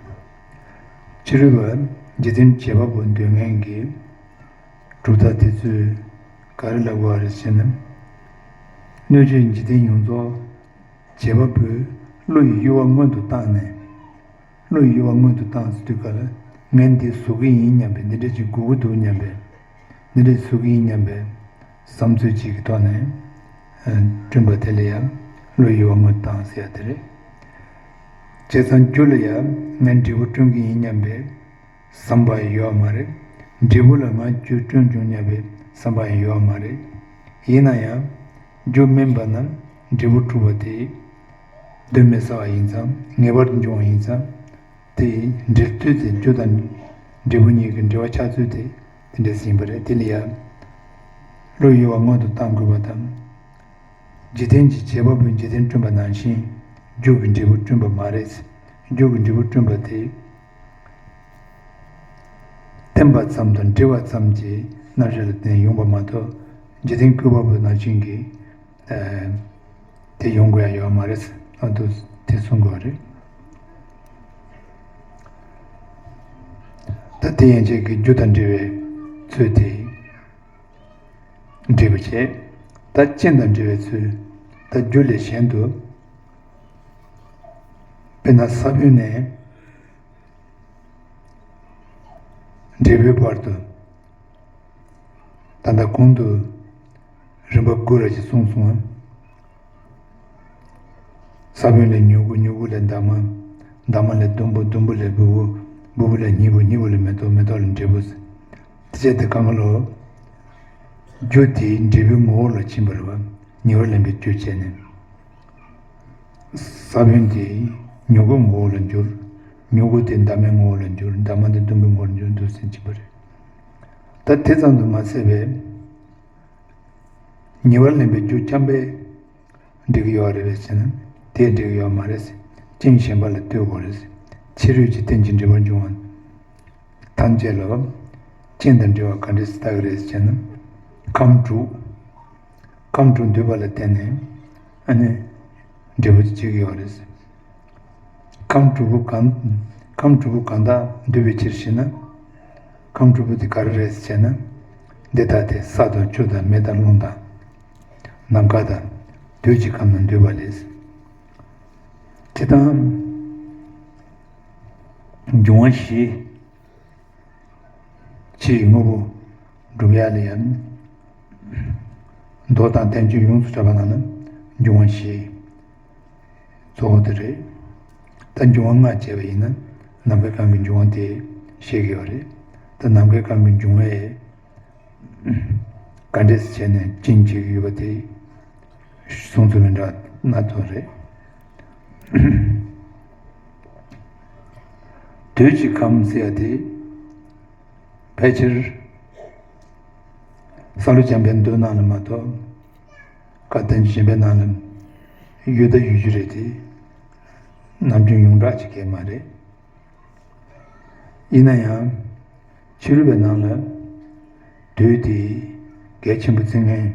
ཕྱི་རོལ་པ་འཇིག་རྟེན་བྱེད་པ་པོ་འདོད་མཁན་གྱི་གྲུབ་མཐའ་དེ་ཚོས་ག་རེ་ལབ་དགོས་རེད་ཟེར་ན། སྣོད་བཅུད་འཇིག་རྟེན་ཡོངས་རྫོགས་བྱེད་པ་པོས་བློ་ཡི་གཡོ་བ་སྔོན་དུ་བཏང་ནས། བློ་ཡི་གཡོ་བ་སྔོན་དུ་བཏང་ཟེར་དུས་ག་ལ་ངས་འདི་བཟོ་གི་ཡིན་སྙམ་པའི་འདི་འདྲ་ཅིག་དགོས་ཀྱི་འདུག་སྙམ་པའི། འདི་འདྲ་བཟོ་གི་ཡིན་སྙམ་པའི་བསམ་ཚུལ་ཅིག་གི་ཐོག་ནས་ཨ་བསྐྲུན་པ་དེ་ལ་ཡང་བློ་ཡི་གཡོ་བ་སྔོན་དུ་བཏང་ཟེར་ཡ་དེ་རེད། བྱས་ཙང་རྒྱུ་ལ་ཡང་ངས་འབྲས་བུ་བསྐྲུན་གྱི་ཡིན་སྙམ་པའི་བསམ་པ་ཡང་ཡོད་མ་རེད། འབྲས་བུ་ལ་ང་རྒྱུ་བསྐྲུན་བྱུང་སྙམ་པའི་བསམ་པ་ཡང་ཡོད་མ་རེད། ཡིན་ན་ཡང་རྒྱུ་སྨིན་པ་ན་འབྲས་བུ་འགྲུབ་པ་དེ་གདོན་མི་ཟ་བ་ཡིན་ཙང་ངེས་པར་དུ་འབྱུང་བ་ཡིན་ཙང་། དེ་འབྲེལ་ཚུལ་དེ་རྒྱུ་དང་འབྲས་བུ་གཉིས་ཀྱི་འབྲེལ་བ་ཆགས་ཚུལ་དེ་ དེ་འདྲ་ཡིན་པ་རེད། དེ་ལ་ཡང་བློ་ཡུལ་བ་སྔོན་དུ་བཏང་དགོས་པ་དང་། འཇིག་རྟེན་གྱི་བྱེད་པ་པོས་འཇིག་རྟེན་བསྐྲུན་པ་ནང་བཞིན་རྒྱུ་གི་འབྲས་བུ་བསྐྲུན་པ་མ་རེད། རྒྱུ་གི་འབྲས་བུ་བསྐྲུན་པ་དེ་བརྟེན་པ་ཙམ་དང་འབྲེལ་བ་ཙམ་གྱི་རྣམ་གཞག་ལ་བརྟེན་ཡོང་པ་མ་གཏོགས། འཇིག་རྟེན་བཀོད་པ་པོ་ནང་བཞིན་གྱི་ཨ་དེ་ཡོང་དགོས་ཡ་ཡོད་མ་རེད། ཨ་དུ་དེ་གསུང་དགོས་རེད། ད་དེ་ཡན་ཆད་ཀྱི་རྒྱུ་དང་འབྲེལ་བའི་ཚུལ་དེ་འགྲེལ་པ་བྱས། ད་རྐྱེན་དང་འབྲེལ་བའི་ཚུལ། ད་རྒྱུ་ལས་གཞན་དུ། དཔེར་ན་ས་བོན་ནས་འབྲས་བུའི་བར་དུ། ད་ལྟ་གོང་དུ་རིམ་པ་དགུ་ར་ཅིག་གསུངས་སོང་ང་། ས་བོན་ལས་མྱུ་གུ། མྱུ་གུ་ལས་འདབ་མ། འདབ་མ་ལས་ཟླུམ་པོ། ཟླུམ་པོ་ལས་སྦུབ་བུ། སྦུབ་བུ་ལས་སྙིང་པོ། སྙིང་པོ་ལས་མེ་ཏོག། མེ་ཏོག་ལས་འབྲས་བུ། དེ་བྱས་ཏེ་གང་ག་ལོ། རྒྱུ་དེ་འབྲས་བུའི་ངོ་བོ་ལ་ཕྱིན་པ་རེད་པ། ཉེ་བར་ལེན་པའི་རྒྱུ་བྱས་ནས། ས་བོན་དེ་མྱུ་གུའི་ངོ་བོ་ལ་འགྱུར། མྱུ་གུ་དེ་འདབ་མའི་ངོ་བོ་ལ་འགྱུར། འདབ་མ་དེ་ཟླུམ་པོའི་ངོ་བོ་ལ་འགྱུར། འདུག་སེ་ཕྱིན་པ་རེད། ད་དེ་ཙམ་དུ་མ་ཟད་པའི་ཉེ་བར་ལེན་པའི་རྒྱུ་འཁྱམ་པས་འགྲིག་གི་ཡོད་རེད་པས་ཟེར་ན། དེས་འགྲིག་གི་ཡོད་མ་རེད། རྐྱེན་གཞན་པ་ལ་ལྟོས་དགོས་རེད། ཕྱི་རོལ་གྱི་རྟེན་ཅིང་འབྲེལ་པར་འབྱུང་བ་ཐམས་ཅད་ལ་རྐྱེན་དང་འབྲེལ་བ་ག་འདྲས་སེ་བཏགས་ཀྱི་རེད་ཟེར་ན། ཁམས་དྲུག་ཁམས་དྲུག་འདུས་པ་ལ་བརྟེན་ནས་ཨ་ནི་འབྲས་བུ་དེ་སྐྱེ་གི་ཡོད་རེད། ཁམས་དྲུག་པོ་གང་། ཁམས་དྲུག་པོ་གང་དག་འདུས་པའི་ཕྱིར་ཞེ་ན། ཁམས་དྲུག་པོ་དེ་ག་རེ་རེད་ཟེར་ན། འདི་ལྟ་སྟེ། ས་དང་ཆུ་དང་མེ་དང་རླུང་དང་། ནམ་མཁའ་དང་། དུས་ཀྱི་ཁམས་རྣམས་འདུས་པ་ལས། དེ་དང་འབྱུང་བ་བཞི། ཕྱི་ཡི་དངོས་པོ་སྒྲུབ་ཡ་ལ་ཡང་མདོ་དང་བསྟན་བཅོས་ཡོངས་སུ་གྲགས་པ་ནང་ལ་འབྱུང་བ་བཞི་གཙོ་བོ་དེ་རེད། ད་འབྱུང་བ་ལྔ་བྱས་པ་ཡིན་ན་ནམ་མཁའི་ཁམས་ཀྱི་འབྱུང་བ་དེ་བཤད་ཀྱི་ཡོད་རེད། ད་ནམ་མཁའི་ཁམས་ཀྱི་འབྱུང་བ་ག་འདྲས་བྱས་ནས་རྐྱེན་བྱེད་ཀྱི་ཡོད་པ་དེ་གསུང་ཚུལ་མི་འདྲ་སྣ་ཚོགས་རེད། དུས་ཀྱི་ཁམས་ཟེར་ཡ་དེ་ཕལ་ཆེར་ས་ལུ་བྱམས་པའི་མདོ་ནང་ལ་མ་གཏོགས། བཀའ་བསྟན་གཞན་པའི་ནང་ལ་ཡོད་ད་ཡོད་རྒྱུ་རེད་དེ། ནམ་རྒྱུན་ཡོངས་གྲགས་ཅིག་གས་མ་རེད། ཡིན་ན་ཡང་ཕྱི་རོལ་པའི་ནང་ལ་དུས་དེ་གལ་ཆེན་པོ་བརྩི་མཁན་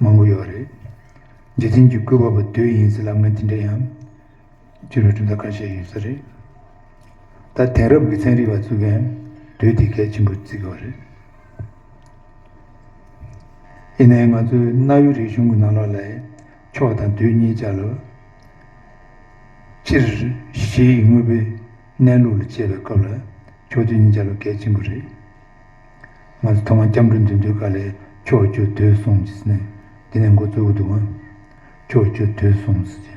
མང་པོ་ཡོད་རེད། འཇིག་རྟེན་གྱི་བཀོད་པ་པོ་དུས་ཡིན་ཟེར་ལབ་མཁན་དེ་འདྲ་ཡང་ཕྱི་རོལ་གྲུབ་མཐའ་ཁ་ཤས་ཡོད་ས་རེད། ད་དེང་རབས་ཀྱི་ཚན་རིག་པ་ཚོ་གིས་དུས་དེ་གལ་ཆེན་པོ་བརྩི་གི་ཡོད་རེད། ཡིན་ནའི་ང་ཚོའི་གནའ་བོའི་རིག་གཞུང་གི་ནང་ལོགས་ལ་ཕྱོགས་དང་དུས་གཉིས་ཆ་ལ་སྤྱིར་གཞི་ཡི་དངོས་པོའི་གནས་ལུགས་ལ་དཔྱད་པའི་སྐབས་ལ་ཕྱོགས་དུས་གཉིས་ཆ་ལ་གལ་ཆེན་པོ་རེད། ང་ཚོ་ཐོག་མར་སྐྱབས་འགྲོ་འདོན་དུས་སྐབས་ལ་ཕྱོགས་བཅུ་དུས་གསུམ་ཟེར་ནས་དེ་ནས་འགོ་བཙུགས་ཀྱི་འདུག་ག་ཕྱོགས་བཅུ་དུས་གསུམ་ཟེར་ཏེ།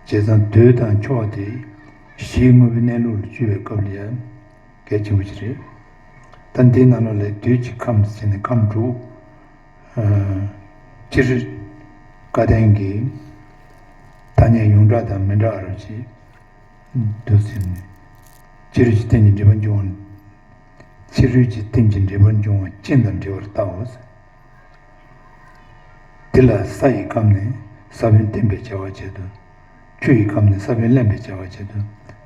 བྱས་ཙང་དུས་དང་ཕྱོགས་དེ་གཞི་ཡི་དངོས་པོའི་གནས་ལུགས་ལ་དཔྱད་པའི་སྐབས་ལ་ཡང་གལ་ཆེན་པོ་ཞིག་རེད། ད་འདིའི་ནང་ལོགས་ལ་དུས་ཀྱི་ཁམས་ཟེར་ནས་ཁམས་དྲུག་ཨ་སྤྱིར་བཀའ་བསྟན་གྱི་ཐ་སྙད་ཡོངས་གྲགས་དང་མི་འདྲ་བ་རུ་ཅིག་འདུག་ཟེར་ནས། ཕྱི་རོལ་གྱི་རྟེན་ཅིང་འབྲེལ་པར་འབྱུང་བ། ཕྱི་རོལ་གྱི་རྟེན་ཅིང་འབྲེལ་པར་འབྱུང་བ་རྐྱེན་དང་འབྲེལ་བར་བལྟའོ། དེ་ལ་ས་ཡི་ཁམས་ནི་ས་བོན་བརྟེན་པའི་བྱ་བ་བྱེད་དོ། ཆུ་ཡི་ཁམས་ནི་ས་བོན་ལེན་པའི་བྱ་བ་བྱེད་དོ།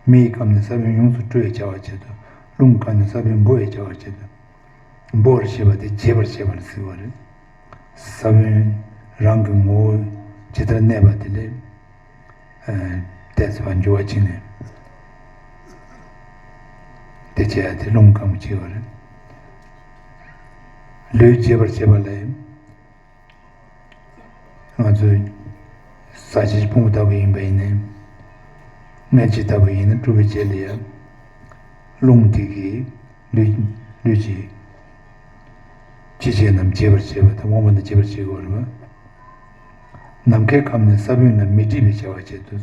མེ་ཡི་ཁམས་ནི་ས་བོན་ཡོངས་སུ་བཀྲུ་བའི་བྱ་བ་བྱེད་དོ། རླུང་གི་ཁམས་ནི་ས་བོན་འབོ་བའི་བྱ་བ་བྱེད་དོ། འབོ་བར་བྱེད་པ་དེ་བརྗེ་བར་བྱེད་པ་ལ་ཟེར་བ་རེད། ས་བོན་རང་གི་ངོ་བོ་ཇི་ལྟར་གནས་པ་དེ་ལས་ཨ་ཏེ་ཚེ་བ་འགྱུར་བ་ཕྱིན་ནས་དེ་བྱས་ཏེ་རླུང་གང་བྱེད་པ་རེད། ལུས་བརྗེ་བར་བྱེད་པ་ལས། ང་ཚོས་ཟས་བཅས་ཀྱི་ཕུང་པོ་ལྟ་བུ་ཡིན་པ་ཡིན་ནའི། མངལ་སྐྱེས་ལྟ་བུ་ཡིན་ན་བཀྲུ་བའི་རྗེས་ལ་ཡང་རླུང་དེ་གིས་ལུས་ལུས་ཀྱི་ལྕེ་རྣམས་བརྗེ་བར་བྱེད་པ་དང་རྨོངས་པ་རྣམས་བརྗེ་བར་བྱེད་དགོས་རེད་པ། ནམ་མཁའི་ཁམས་ནི་ས་བོན་ལ་མི་སྒྲིབ་པའི་བྱ་བ་བྱེད་དོ།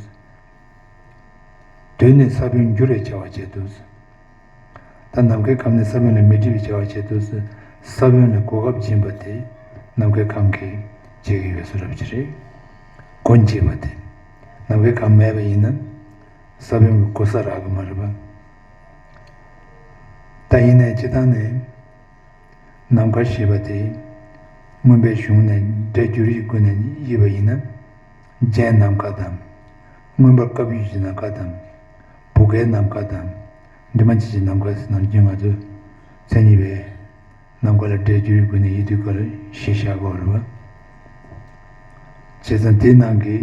དུས་ནི་ས་བོན་འགྱུར་བའི་བྱ་བ་བྱེད་དོ། ད་ནམ་མཁའི་ཁམས་ནི་ས་བོན་ལ་མི་སྒྲིབ་པའི་བྱ་བ་བྱེད་དོ། ས་བོན་ལ་གོ་སྐབས་སྦྱིན་པ་དེ་ནམ་མཁའི་ཁམས་ཀྱིས་བྱེད་ཀྱི་ཡོད་ས་རབ་ཅིག་རེད། གོ་འབྱེད་པ་དེ་ནམ་མཁའི་ཁམས་མེད་པ་ཡིན་ན་ས་བོན་གྱི་གོ་ས་རག་གི་མ་རེད་པ། ད་ཡིན་ནའི་སྤྱིར་བཏང་ནས་ ནམ་མཁའ་ཞེས་པ་དེ་མངོན་པའི་གཞུང་ནས་སྒྲས་བསྒྱུར་བའི་སྒོ་ནས་བཞི་པ་ཡིན་ན། རྒྱན་ནམ་མཁའ་དང་། མངོན་པར་དགའ་བའི་ནམ་མཁའ་དང་། བུ་གའི་ནམ་མཁའ་དང་། འདུས་མ་བྱས་ཀྱི་ནམ་མཁའ་ཟེར་ནམ་རྒྱུན་ང་ཚོ་མཚན་ཉིད་པའི་ནམ་མཁའ་ལ་སྒྲས་བསྒྱུར་བའི་སྒོ་ནས་ཡིད་དུ་གར་ཞེས་བྱ་དགོས་རེད་བ། བྱས་ཙང་དེའི་ནང་གི་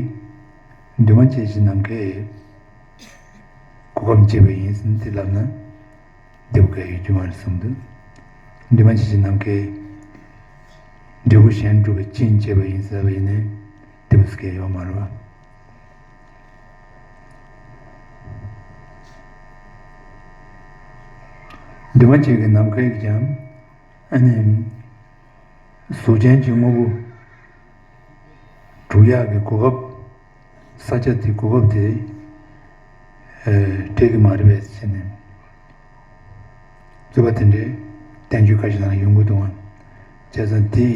འདུས་མ་བྱས་ཀྱི་ནམ་མཁའི་གོ་སྐབས་འབྱེད་པ་ཡིན་ཟེར་ཏེ་ལབ་ན། དེ་བོ་གལ་ཡོད་རྒྱུ་མ་རེད་གསུངས་འདུག་འདུས་མ་བྱས་ཀྱི་ནམ་མཁའི་འབྲས་བུ་གཞན་སྒྲུབ་པའི་རྐྱེན་བྱེད་པ་ཡིན་ཟེར་བ་ཡིན་ནའི་དེ་བོ་གལ་ཡོད་མ་རེད་བ། འདུས་མ་བྱས་ཀྱི་ནམ་མཁའི་ཀྱང་ཨ་ནི། གཟུགས་ཅན་གྱི་དངོས་པོ་གྲུབ་ཡག་གི་གོ་སྐབས། ས་ཆ་དེ་གོ་སྐབས་དེ་ཨེ་སྤྲད་ཀྱི་མ་རེད་པས་ཟེར་ནས་རྩོད་པ་དེ་འདྲའི་བསྟན་བཅོས་ཁ་ཤས་ནང་ཡོང་གི་འདུག་ཨང་། བྱས་ཙང་དེ་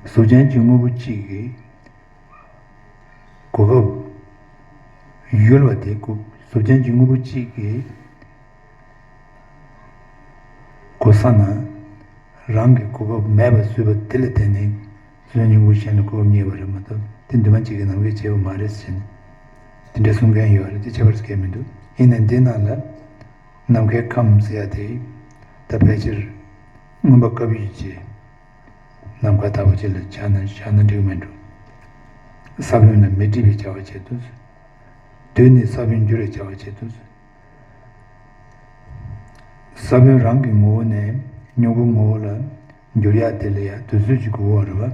གཟུགས་ཅན་གྱི་དངོས་པོ་གཅིག་གི་གོ་སྐབས་ཡུལ་བ་དེ་གོ་གཟུགས་ཅན་གྱི་དངོས་པོ་གཅིག་གི་གོ་ས་ན་རང་གི་གོ་སྐབས་མེད་པ་བཟོས་པ་དེ་ལ་བརྟེན་ནས་གཟུགས་ཅན་གྱི་དངོས་པོ་གཞན་ལ་གོ་སྐབས་རྙེད་པ་རེད་མ་གཏོགས་དེ་འདུས་མ་བྱས་ཀྱི་ནམ་མཁའི་བྱེད་པ་མ་རེད་ཟེར་ནས་དེ་འདྲ་གསུང་མཁན་ཡོད་རེད། དེ་ཁྱད་པར་གང་ཡང་མི་འདུག་ཡིན་ནའང་འདི་ནང་ལ་ནམ་མཁའི་ཁམས་ཟེར་ཡ་དེ་ད་ཕལ་ཆེར་མངོན་པར་དགའ་བའི་ཡུལ་གྱི་ནམ་མཁའ་ལྟ་བུ་ཅིག་ལ་བྱ་ན་བཞག་ན་འགྲིག་མི་འགྲོ། ས་བོན་ལ་མི་སྒྲིབ་པའི་བྱ་བ་བྱེད་དུས། དུས་ནི་ས་བོན་འགྱུར་བའི་བྱ་བ་བྱེད་དུས། ས་བོན་རང་གི་ངོ་བོ་ནས་མྱུ་གུ་ངོ་བོ་ལ་འགྱུར་ཡག་དེ་ལ་ཡང་དུས་ཚོད་ཅིག་དགོས་པ་རེད་བ།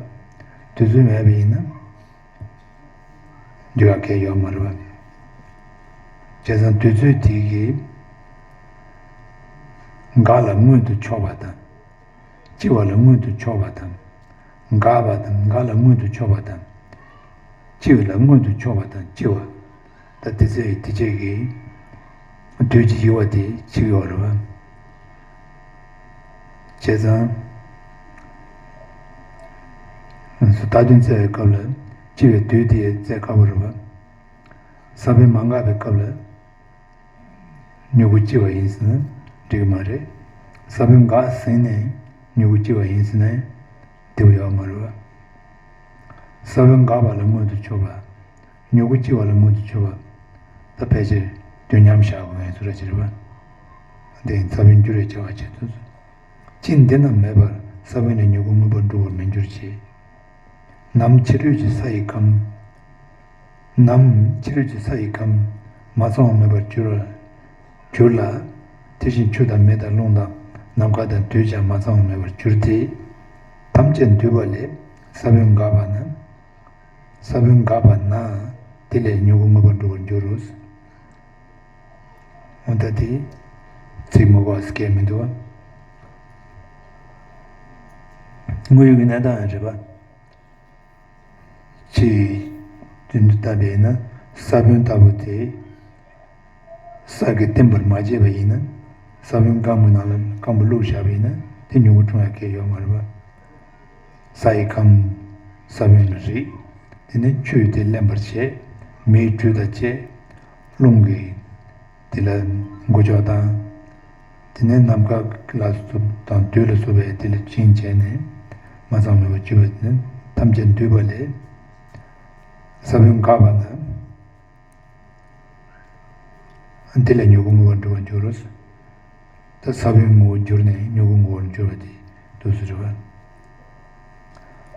དུས་ཚོད་མེད་པ་ཡིན་ན། འགྱུར་ཡག་གང་ཡང་ཡོད་མ་རེད་བ། བྱས་ཙང་དུས་ཚོད་དེ་གི་འགག་ལ་མངོན་དུ་ཕྱོགས་པ་དང་། ལྕི་བ་ལ་མངོན་དུ་ཕྱོགས་པ་དང་། འགག་པ་དང་འགག་ལ་མངོན་དུ་ཕྱོགས་པ་དང་། ལྕི་བ་ལ་མངོན་དུ་ཕྱོགས་པ་དང་ལྕི་བ། ད་དེ་ཚོའི་དེ་བྱས་ཀྱི་དུས་ཀྱི་དབྱེ་བ་དེ་ཕྱེ་ཡོད་རེད་བ། བྱས་ཙང་། རྟག་དོན་བཙལ་བའི་སྐབས་ལ་ལྕི་བའི་དུས་དེ་བཙལ་དཀའ་བོ་རེད་བ། ས་བོན་མ་འགགས་པའི་སྐབས་ལ་མྱུ་གུ་ལྕི་བ་ཡིན་ཟེར་ན་འགྲིག་གི་མ་རེད། ས་བོན་འགགས་ཟིན་ནས་མྱུ་གུ་ལྕི་བ་ཡིན་ཟེར་ན་དེ་བོ་ཡོད་མ་རེད་བ། ས་བོན་འགགས་པ་ལ་མངོན་དུ་ཕྱོགས་པ། མྱུ་གུ་ལྕི་བ་ལ་མངོན་དུ་ཕྱོགས་པ། ད་ཕལ་ཆེར་དུས་མཉམ་བཞག་དགོས་ངེས་སུ་ར་ཅི་རེད་བ། དེ་ཡིན་ས་བོན་འགྱུར་བའི་བྱ་བ་བྱེད་དུས། ཅི་འདི་ན་མེད་པར་ས་བོན་ལས་མྱུ་གུ་མངོན་པར་འགྲུབ་པར་མི་འགྱུར་ཞེས། ནམ་ཕྱི་རོལ་གྱི་ས་ཡི་ཁམས། ནམ་ཕྱི་རོལ་གྱི་ས་ཡི་ཁམས་མ་ཚང་བ་མེད་པར་གྱུར་གྱུར་ལ། དེ་བཞིན་ཆུ་དང་མེ་དང་རླུང་དང་ནམ་མཁའ་དང་དུས་ཀྱང་མ་ཚང་བ་མེད་པར་གྱུར་ཏེ། ཐམས་ཅད་འདུས་པ་ལས་ས་བོན་འགགས་པ་ན། ས་བོན་འགགས་པ་ན་དེ་ལས་མྱུ་གུ་མངོན་པར་འགྲུབ་པར་འགྱུར་རོ། འོ་ད་དེ་ཚིག་མ་གོ་བ་སྐད་མི་འདུག་བ། དངོས་ཡོད་ཀྱི་གནས་སྟངས་ཡང་རེད་པ། ཅིའི་དོན་དུ་བཏབ་པས་ན་ས་བོན་ལྟ་བུ་དེ་ས་གིས་བརྟེན་པར་མ་བྱས་པ་ཡིན་ན། ས་བོན་སྐམ་པོའི་ནང་ལ་སྐམ་པོ་བླུགས་བཞག་པ་ཡིན་ན་དེ་མྱུ་གུ་འཁྲུངས་ཡ་གལ་ཡོད་མ་རེད་པ། ས་ཡི་ཁམས་ས་བོན་ལ་རེག་དེ་ནས་ཆུས་དེ་བརླན་པར་བྱས། མེའི་དྲོད་དང་བཅས། རླུང་གིས་དེ་ལ་འགུལ་སྐྱོད་དང་། དེ་ནས་ནམ་མཁའ་ལ་སོགས་དང་དུས་ལ་སོགས་པས་དེ་ལ་བྱིང་བྱས་ནས་མ་ཚང་བ་མེད་པར་གྱུར་པ་དེ་ནི་ཐམས་ཅད་འདུས་པ་ལས་ས་བོན་འགགས་པ་ན། དེ་ལས་མྱུ་གུ་མངོན་པར་འགྲུབ་པར་འགྱུར་རོ། ད་ས་བོན་ངོ་བོར་གྱུར་ནས་མྱུ་གུ་ངོ་བོར་གྱུར་པ་དེ་དུས་སུ་རེད་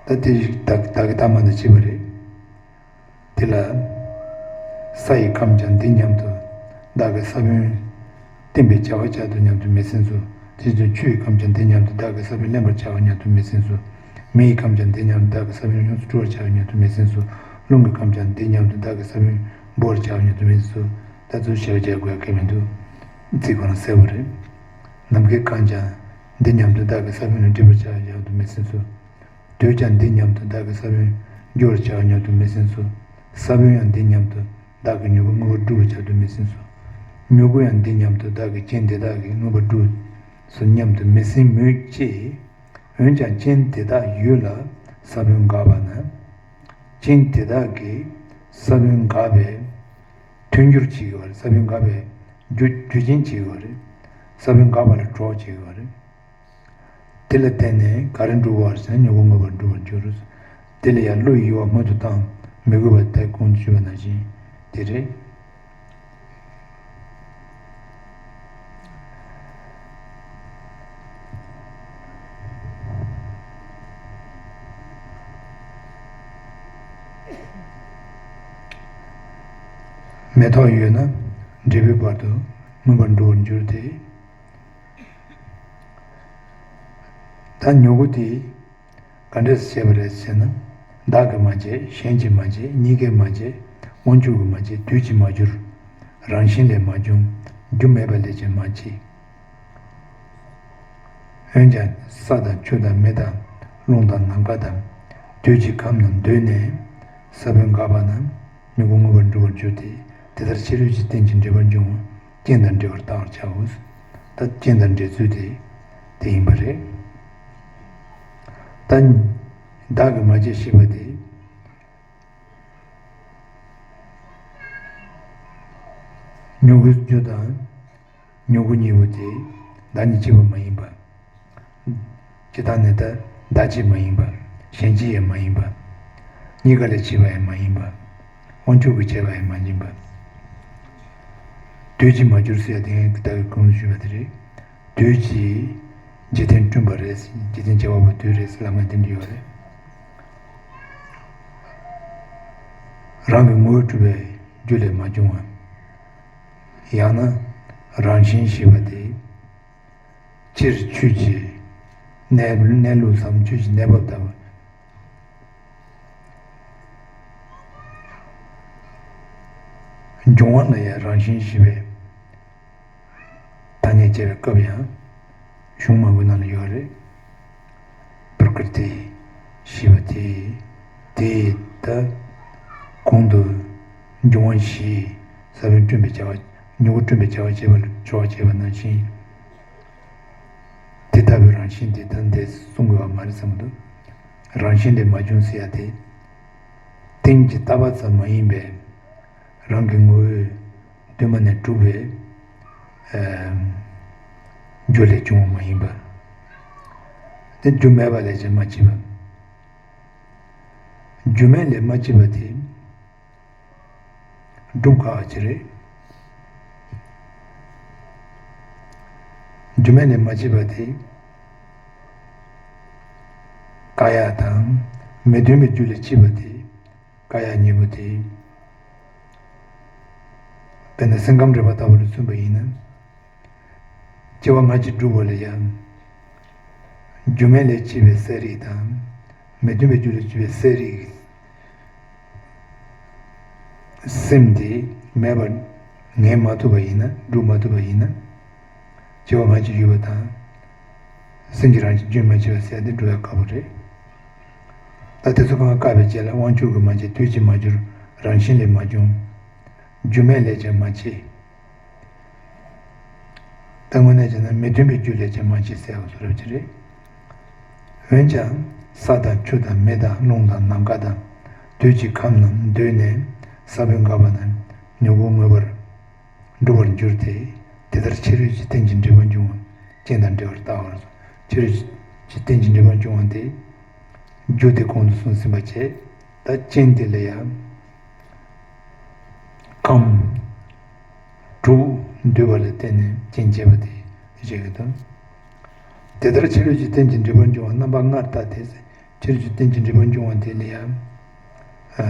པ། ད་དེ་བདག་བདག་གི་ལྟ་མ་ནི་བྱེད་པ་རེད། དེ་ལ། ས་ཡི་ཁམས་ཀྱང་འདི་སྙམ་དུ་བདག་གི་ས་བོན་བརྟན་པའི་བྱ་བ་བྱ་དོ་སྙམ་དུ་མི་སེམས་སོ། དེ་བཞིན་དུ་ཆུ་ཡི་ཁམས་ཀྱང་འདི་སྙམ་དུ་བདག་གི་ས་བོན་བརླན་པར་བྱ་བ་སྙམ་དུ་མི་སེམས་སོ། མེ་ཡི་ཁམས་ཀྱང་འདི་སྙམ་དུ་བདག་གི་ས་བོན་ཡོངས་སུ་འཁྲུ་བར་བྱ་བ་སྙམ་དུ་མི་སེམས་སོ། རླུང་གི་ཁམས་ཀྱང་འདི་སྙམ་དུ་བདག་གི་ས་བོན་འབུ་བར་བྱ་བ་སྙམ་དུ་མི་སེམས་སོ། ད་ཚུར་ཞལ་བྱ་དགོས་ཀྱི་མི་འདུག་ཚིག་ཁོ་ན་གསལ་པོ་རེད། ནམ་མཁའི་ཁམས་ཀྱང་འདི་སྙམ་དུ་བདག་གི་ས་བོན་ལ་སྒྲིབ་པར་བྱ་བ་སྙམ་དུ་མི་སེམས་སོ། དུས་ཀྱང་འདི་སྙམ་དུ་བདག་གི་ས་བོན་འགྱུར་བར་བྱ་བ་སྙམ་དུ་མི་སེམས་སོ། ས་བོན་ཡང་འདི་སྙམ་དུ་བདག་གི་མྱུ་གུ་མངོན་པར་འགྲུབ་པར་བྱ་དུ་མི་སེམས་སོ། མྱུ་གུ་ཡང་འདི་སྙམ་དུ་བདག་གི་རྐྱེན་དེ་དག་གིས་མངོན་པར་འགྲུབ་སོ་སྙམ་དུ་མི་སེམས་མོད་ཀྱི། འོན་ཀྱང་རྐྱེན་དེ་དག་ཡོད་ལ་ས་བོན་འགགས་པ་ན། རྐྱེན་དེ་དག་གིས་ས་བོན་འགགས་པའི་མཐུན་འགྱུར་བྱེད་ཀྱི་ཡོད་རེད། ས་བོན་འགགས་པའི་རྒྱུ་རྒྱུ་རྐྱེན་བྱེད་ཀྱི་ཡོད་རེད། ས་བོན་འགགས་པ་ལ་གྲོགས་བྱེད་ཀྱི་ཡོད་རེད། དེ་ལ་བརྟེན་ནས་ག་རེ་འགྲུབ་པ་ཟེར་ན་མྱུ་གུ་མངོན་པར་འགྲུབ་པར་འགྱུར། དེ་ལ་ཡང་བློ་ཡི་ཡུལ་བ་སྔོན་དུ་བཏང་མི་དགོས་པ་ད་གོང་དུ་ཞུས་པ་ནང་བཞིན་དེ་རེད། མེ་ཏོག་ཡོད་ན་འབྲས་བུའི་བར་དུ་མངོན་པར་འགྲུབ་པར་འགྱུར་ཏེ། ད་མྱུ་གུ་དེ་ག་འདྲས་བྱས་པ་རེད་ཟེར་ན། བདག་གིས་མ་བྱས། གཞན་གྱིས་མ་བྱས། གཉིས་ཀས་མ་བྱས། དབང་ཕྱུག་གིས་མ་བྱས། དུས་ཀྱིས་མ་གྱུར། རང་བཞིན་ལས་མ་བྱུང་། རྒྱུ་མེད་པ་ལས་ཀྱང་མ་སྐྱེས། འོན་ཀྱང་ས་དང་ཆུ་དང་མེ་དང་རླུང་དང་ནམ་མཁའ་དང་དུས་ཀྱི་ཁམས་རྣམས་འདུས་ནས་ས་བོན་འགགས་པ་ན་མྱུ་གུ་མངོན་པར་འགྲུབ་པར་འགྱུར་ཏེ། དེ་ལྟར་ཕྱི་རོལ་གྱི་རྟེན་ཅིང་འབྲེལ་པར་འབྱུང་བ། རྐྱེན་དང་འབྲེལ་བར་བལྟ་བར་བྱའོ། ད་རྐྱེན་དང་འབྲེལ་ཚུལ་དེ་དེ་ཡིན་པ་རེད། ད་བདག་གིས་མ་བྱས་ཞེས་པ་དེ། མྱུ་གུའི་རྒྱུ་དང་མྱུ་གུ་གཉིས་པོ་དེ་བདག་ཉིད་གཅིག་པུ་མ་ཡིན་པ། སྤྱིར་བཏང་ནས་ད་བདག་གཅིག་མ་ཡིན་པ། གཞན་གཅིག་ཡང་མ་ཡིན་པ། གཉིས་ཀ་ལས་སྐྱེས་པ་ཡང་མ་ཡིན་པ། དབང་ཕྱུག་གིས་བྱས་པ་ཡང་མ་ཡིན་པ། དུས་ཀྱིས་མ་གྱུར་ཟེར་ཡ་དེ་ངས་ད་གིན་གོང་དུ་ཞུས་པ་དེ་རེད། དུས་ཀྱིས་འཇིག་རྟེན་བསྐྲུན་པ་རེད། འཇིག་རྟེན་བྱེད་པ་པོ་དུས་རེད་ཟེར་ལབ་མཁན་དེ་འདྲ་ཡོད་རེད། རང་གི་ངོ་བོས་གྲུབ་པའི་རྒྱུ་ལས་མ་བྱུང་བ། ཡང་ན་རང་བཞིན་ཞེས་པ་དེ། སྤྱིར་ཆོས་ཀྱི་གནས་གནས་ལུགས་སམ་ཆོས་ཀྱི་གནས་བབ་ལྟ་བུ། འབྱུང་བ་ལ་ཡང་རང་བཞིན་ཞེས་པའི་ཐ་སྙད་བྱེད་པའི་སྐབས་ཡང་གཞུང་མང་པོའི་ནང་ལ་ཡོད་རེད། པྲ་ཀྲི་ཏི་ཞེས་པ་དེ། དེ་ད་གོང་དུ་འབྱུང་བ་བཞི། ས་བོན་བསྐྲུན་པའི་བྱ་བ། མྱུ་གུ་བསྐྲུན་པའི་བྱ་བ་བྱེད་པ་ལ་སྦྱོར་བ་བྱས་པ་ནང་བཞིན། དེ་ལྟ་བུའི་རང་བཞིན་དེ་ད་འདི་གསུང་དགོས་པ་མ་རེད་བསམ་འདུག་རང་བཞིན་ལས་མ་བྱུང་ཟེར་ཡ་དེ། རྟེན་གྱི་རྟག་པ་ཙམ་མ་ཡིན་པས། རང་གི་ངོ་བོས་གདོད་མ་ནས་གྲུབ་པའི་ཨ་རྒྱུ་ལས་བྱུང་བ་མ་ཡིན་པ། དེ་རྒྱུ་མེད་པ་ལས་ཀྱང་མ་སྐྱེས་པ། རྒྱུ་མེད་ལས་མ་སྐྱེས་པ་དེ། སྒྲུབ་དཀའ་བ་ཅིག་རེད། རྒྱུ་མེད་ལས་མ་སྐྱེས་པ་དེ། ཀ་ཡ་དང་། མི་མཐུན་པའི་རྒྱུ་ལས་སྐྱེས་པ་དེ། ཀ་ཡ་གཉིས་པོ་དེ། དཔེར་ན་སེམས་ཁམས་རིག་པ་ལྟ་བུ་ལ་མཚོན་པ་ཡིན་ན། སྐྱེ་བ་སྔ་ཕྱི་སྒྲུབ་པ་ལ་ཡང་། རྒྱུ་མེད་ལས་སྐྱེས་པའི་གསལ་རིག་དང་། མི་མཐུན་པའི་རྒྱུ་ལས་སྐྱེས་པའི་གསལ་རིག། སེམས་དེ་མེད་པར་ངེས་མ་ཐུབ་པ་ཡིན་ན། སྒྲུབ་མ་ཐུབ་པ་ཡིན་ན། སྐྱེ་བ་སྔ་ཕྱི་ཡོད་པ་དང་། སེམས་ཀྱི་རང་བཞིན་རྒྱུན་མ་ཆད་པ་ཟེར་ཏེ་སྒྲུབ་ཡ་དཀའ་པོ་རེད། ད་དེ་ཚོ་གང་བཀག་པའི་རྗེས་ལ་དབང་ཕྱུག་གིས་མ་བྱས། དུས་ཀྱིས་མ་གྱུར། རང་བཞིན་ལས་མ་བྱུང་། རྒྱུ་མེད་ལས་ཀྱང་མ་སྐྱེས། ད་དངོས་གནས་བྱས་ན་མི་མཐུན་པའི་རྒྱུ་ལས་ཀྱང་མ་སྐྱེས་ཟེར་བ་བཟོ་འདྲ་ཅིག་རེད། འོན་ཀྱང་ས་དང་ཆུ་དང་མེ་དང་རླུང་དང་ནམ་མཁའ་དང་དུས་ཀྱི་ཁམས་རྣམས་འདུས་ནས་ས་བོན་འགགས་པ་ན་མྱུ་གུ་མངོན་པར་འགྲུབ་པར་འགྱུར་ཏེ། དེ་ལྟར་ཕྱི་རོལ་གྱི་རྟེན་ཅིང་འབྲེལ་པར་འབྱུང་བ། རྐྱེན་དང་འབྲེལ་བར་བལྟ་བར། ཕྱི་རོལ་གྱི་རྟེན་ཅིང་འབྲེལ་པར་འབྱུང་བ་དེ། རྒྱུ་དེ་གོང་དུ་གསུངས་ཟིན་པ་བྱས། ད་རྐྱེན་དེ་ལ་ཡང་། ཁམས་དྲུག་འདུས་པ་ལ་བརྟེན་ནས་རྐྱེན་བྱས་པ་དེ་བཤད་ཀྱི་འདུག་དེ་ལྟར་ཕྱི་རོལ་གྱི་རྟེན་ཅིང་འབྲེལ་པར་འབྱུང་བ་རྣམ་པ་ལྔར་བལྟ་སྟེ། ཕྱི་རོལ་གྱི་རྟེན་ཅིང་འབྲེལ་པར་འབྱུང་བ་དེ་ལ་ཡང་། ཨ་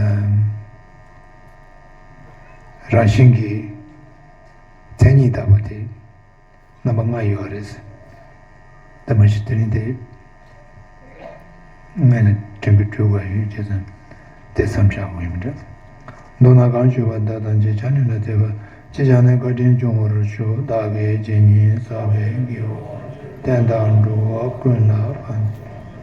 རང་བཞིན་གྱི་མཚན་ཉིད་ལྟ་བུ་དེ། རྣམ་པ་ལྔ་ཡོད་རེད། ད་མ་གཞི་དེ་རིང་དེ་ངས་ནི་དྲན་པའི་སྤྲུལ་བ་ཡོད་ཅེས་དང་། དེ་བསམ་བྱ་དགོས་ཡིན་འདྲ། མདོར་ན་གང་ཞུས་པ་དག་དང་། ཅི་བྱ་ནུས་ན་དེ་བས་ཅི་བྱས་ནས་བཀའ་དྲིན་སྐྱོང་བར་ཤོག་བདག་གིས་ཇི་སྙེད་བསགས་པའི་དགེ་བ་བསྟན་དང་འགྲོ་བ་ཀུན་ལ་ཕན།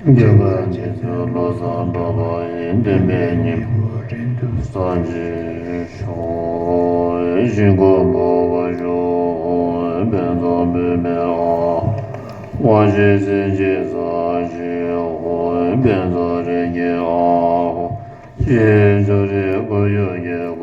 ཁྱད་པར་རྗེ་བཙུན་བློ་བཟང་གྲགས་པ་ཡི་བསྟན་པའི་སྙིང་པོ་རིང་དུ་གསལ་བར་ཤོག་ཞིང་ཁམས་འགྲོ་བར་ཤོག་དཔལ་འཛམ་བུ་མེ་ཨ་ཧོ། དབང་ཆེན་སེམས་ཅན་ས་ཞིང་ཧོ། དཔལ་འཛམ་རིག་གི་ཨ་ཧོ། ཞེས་ཕྱོགས་རིས་སྐུ་ཡོན་གྱི་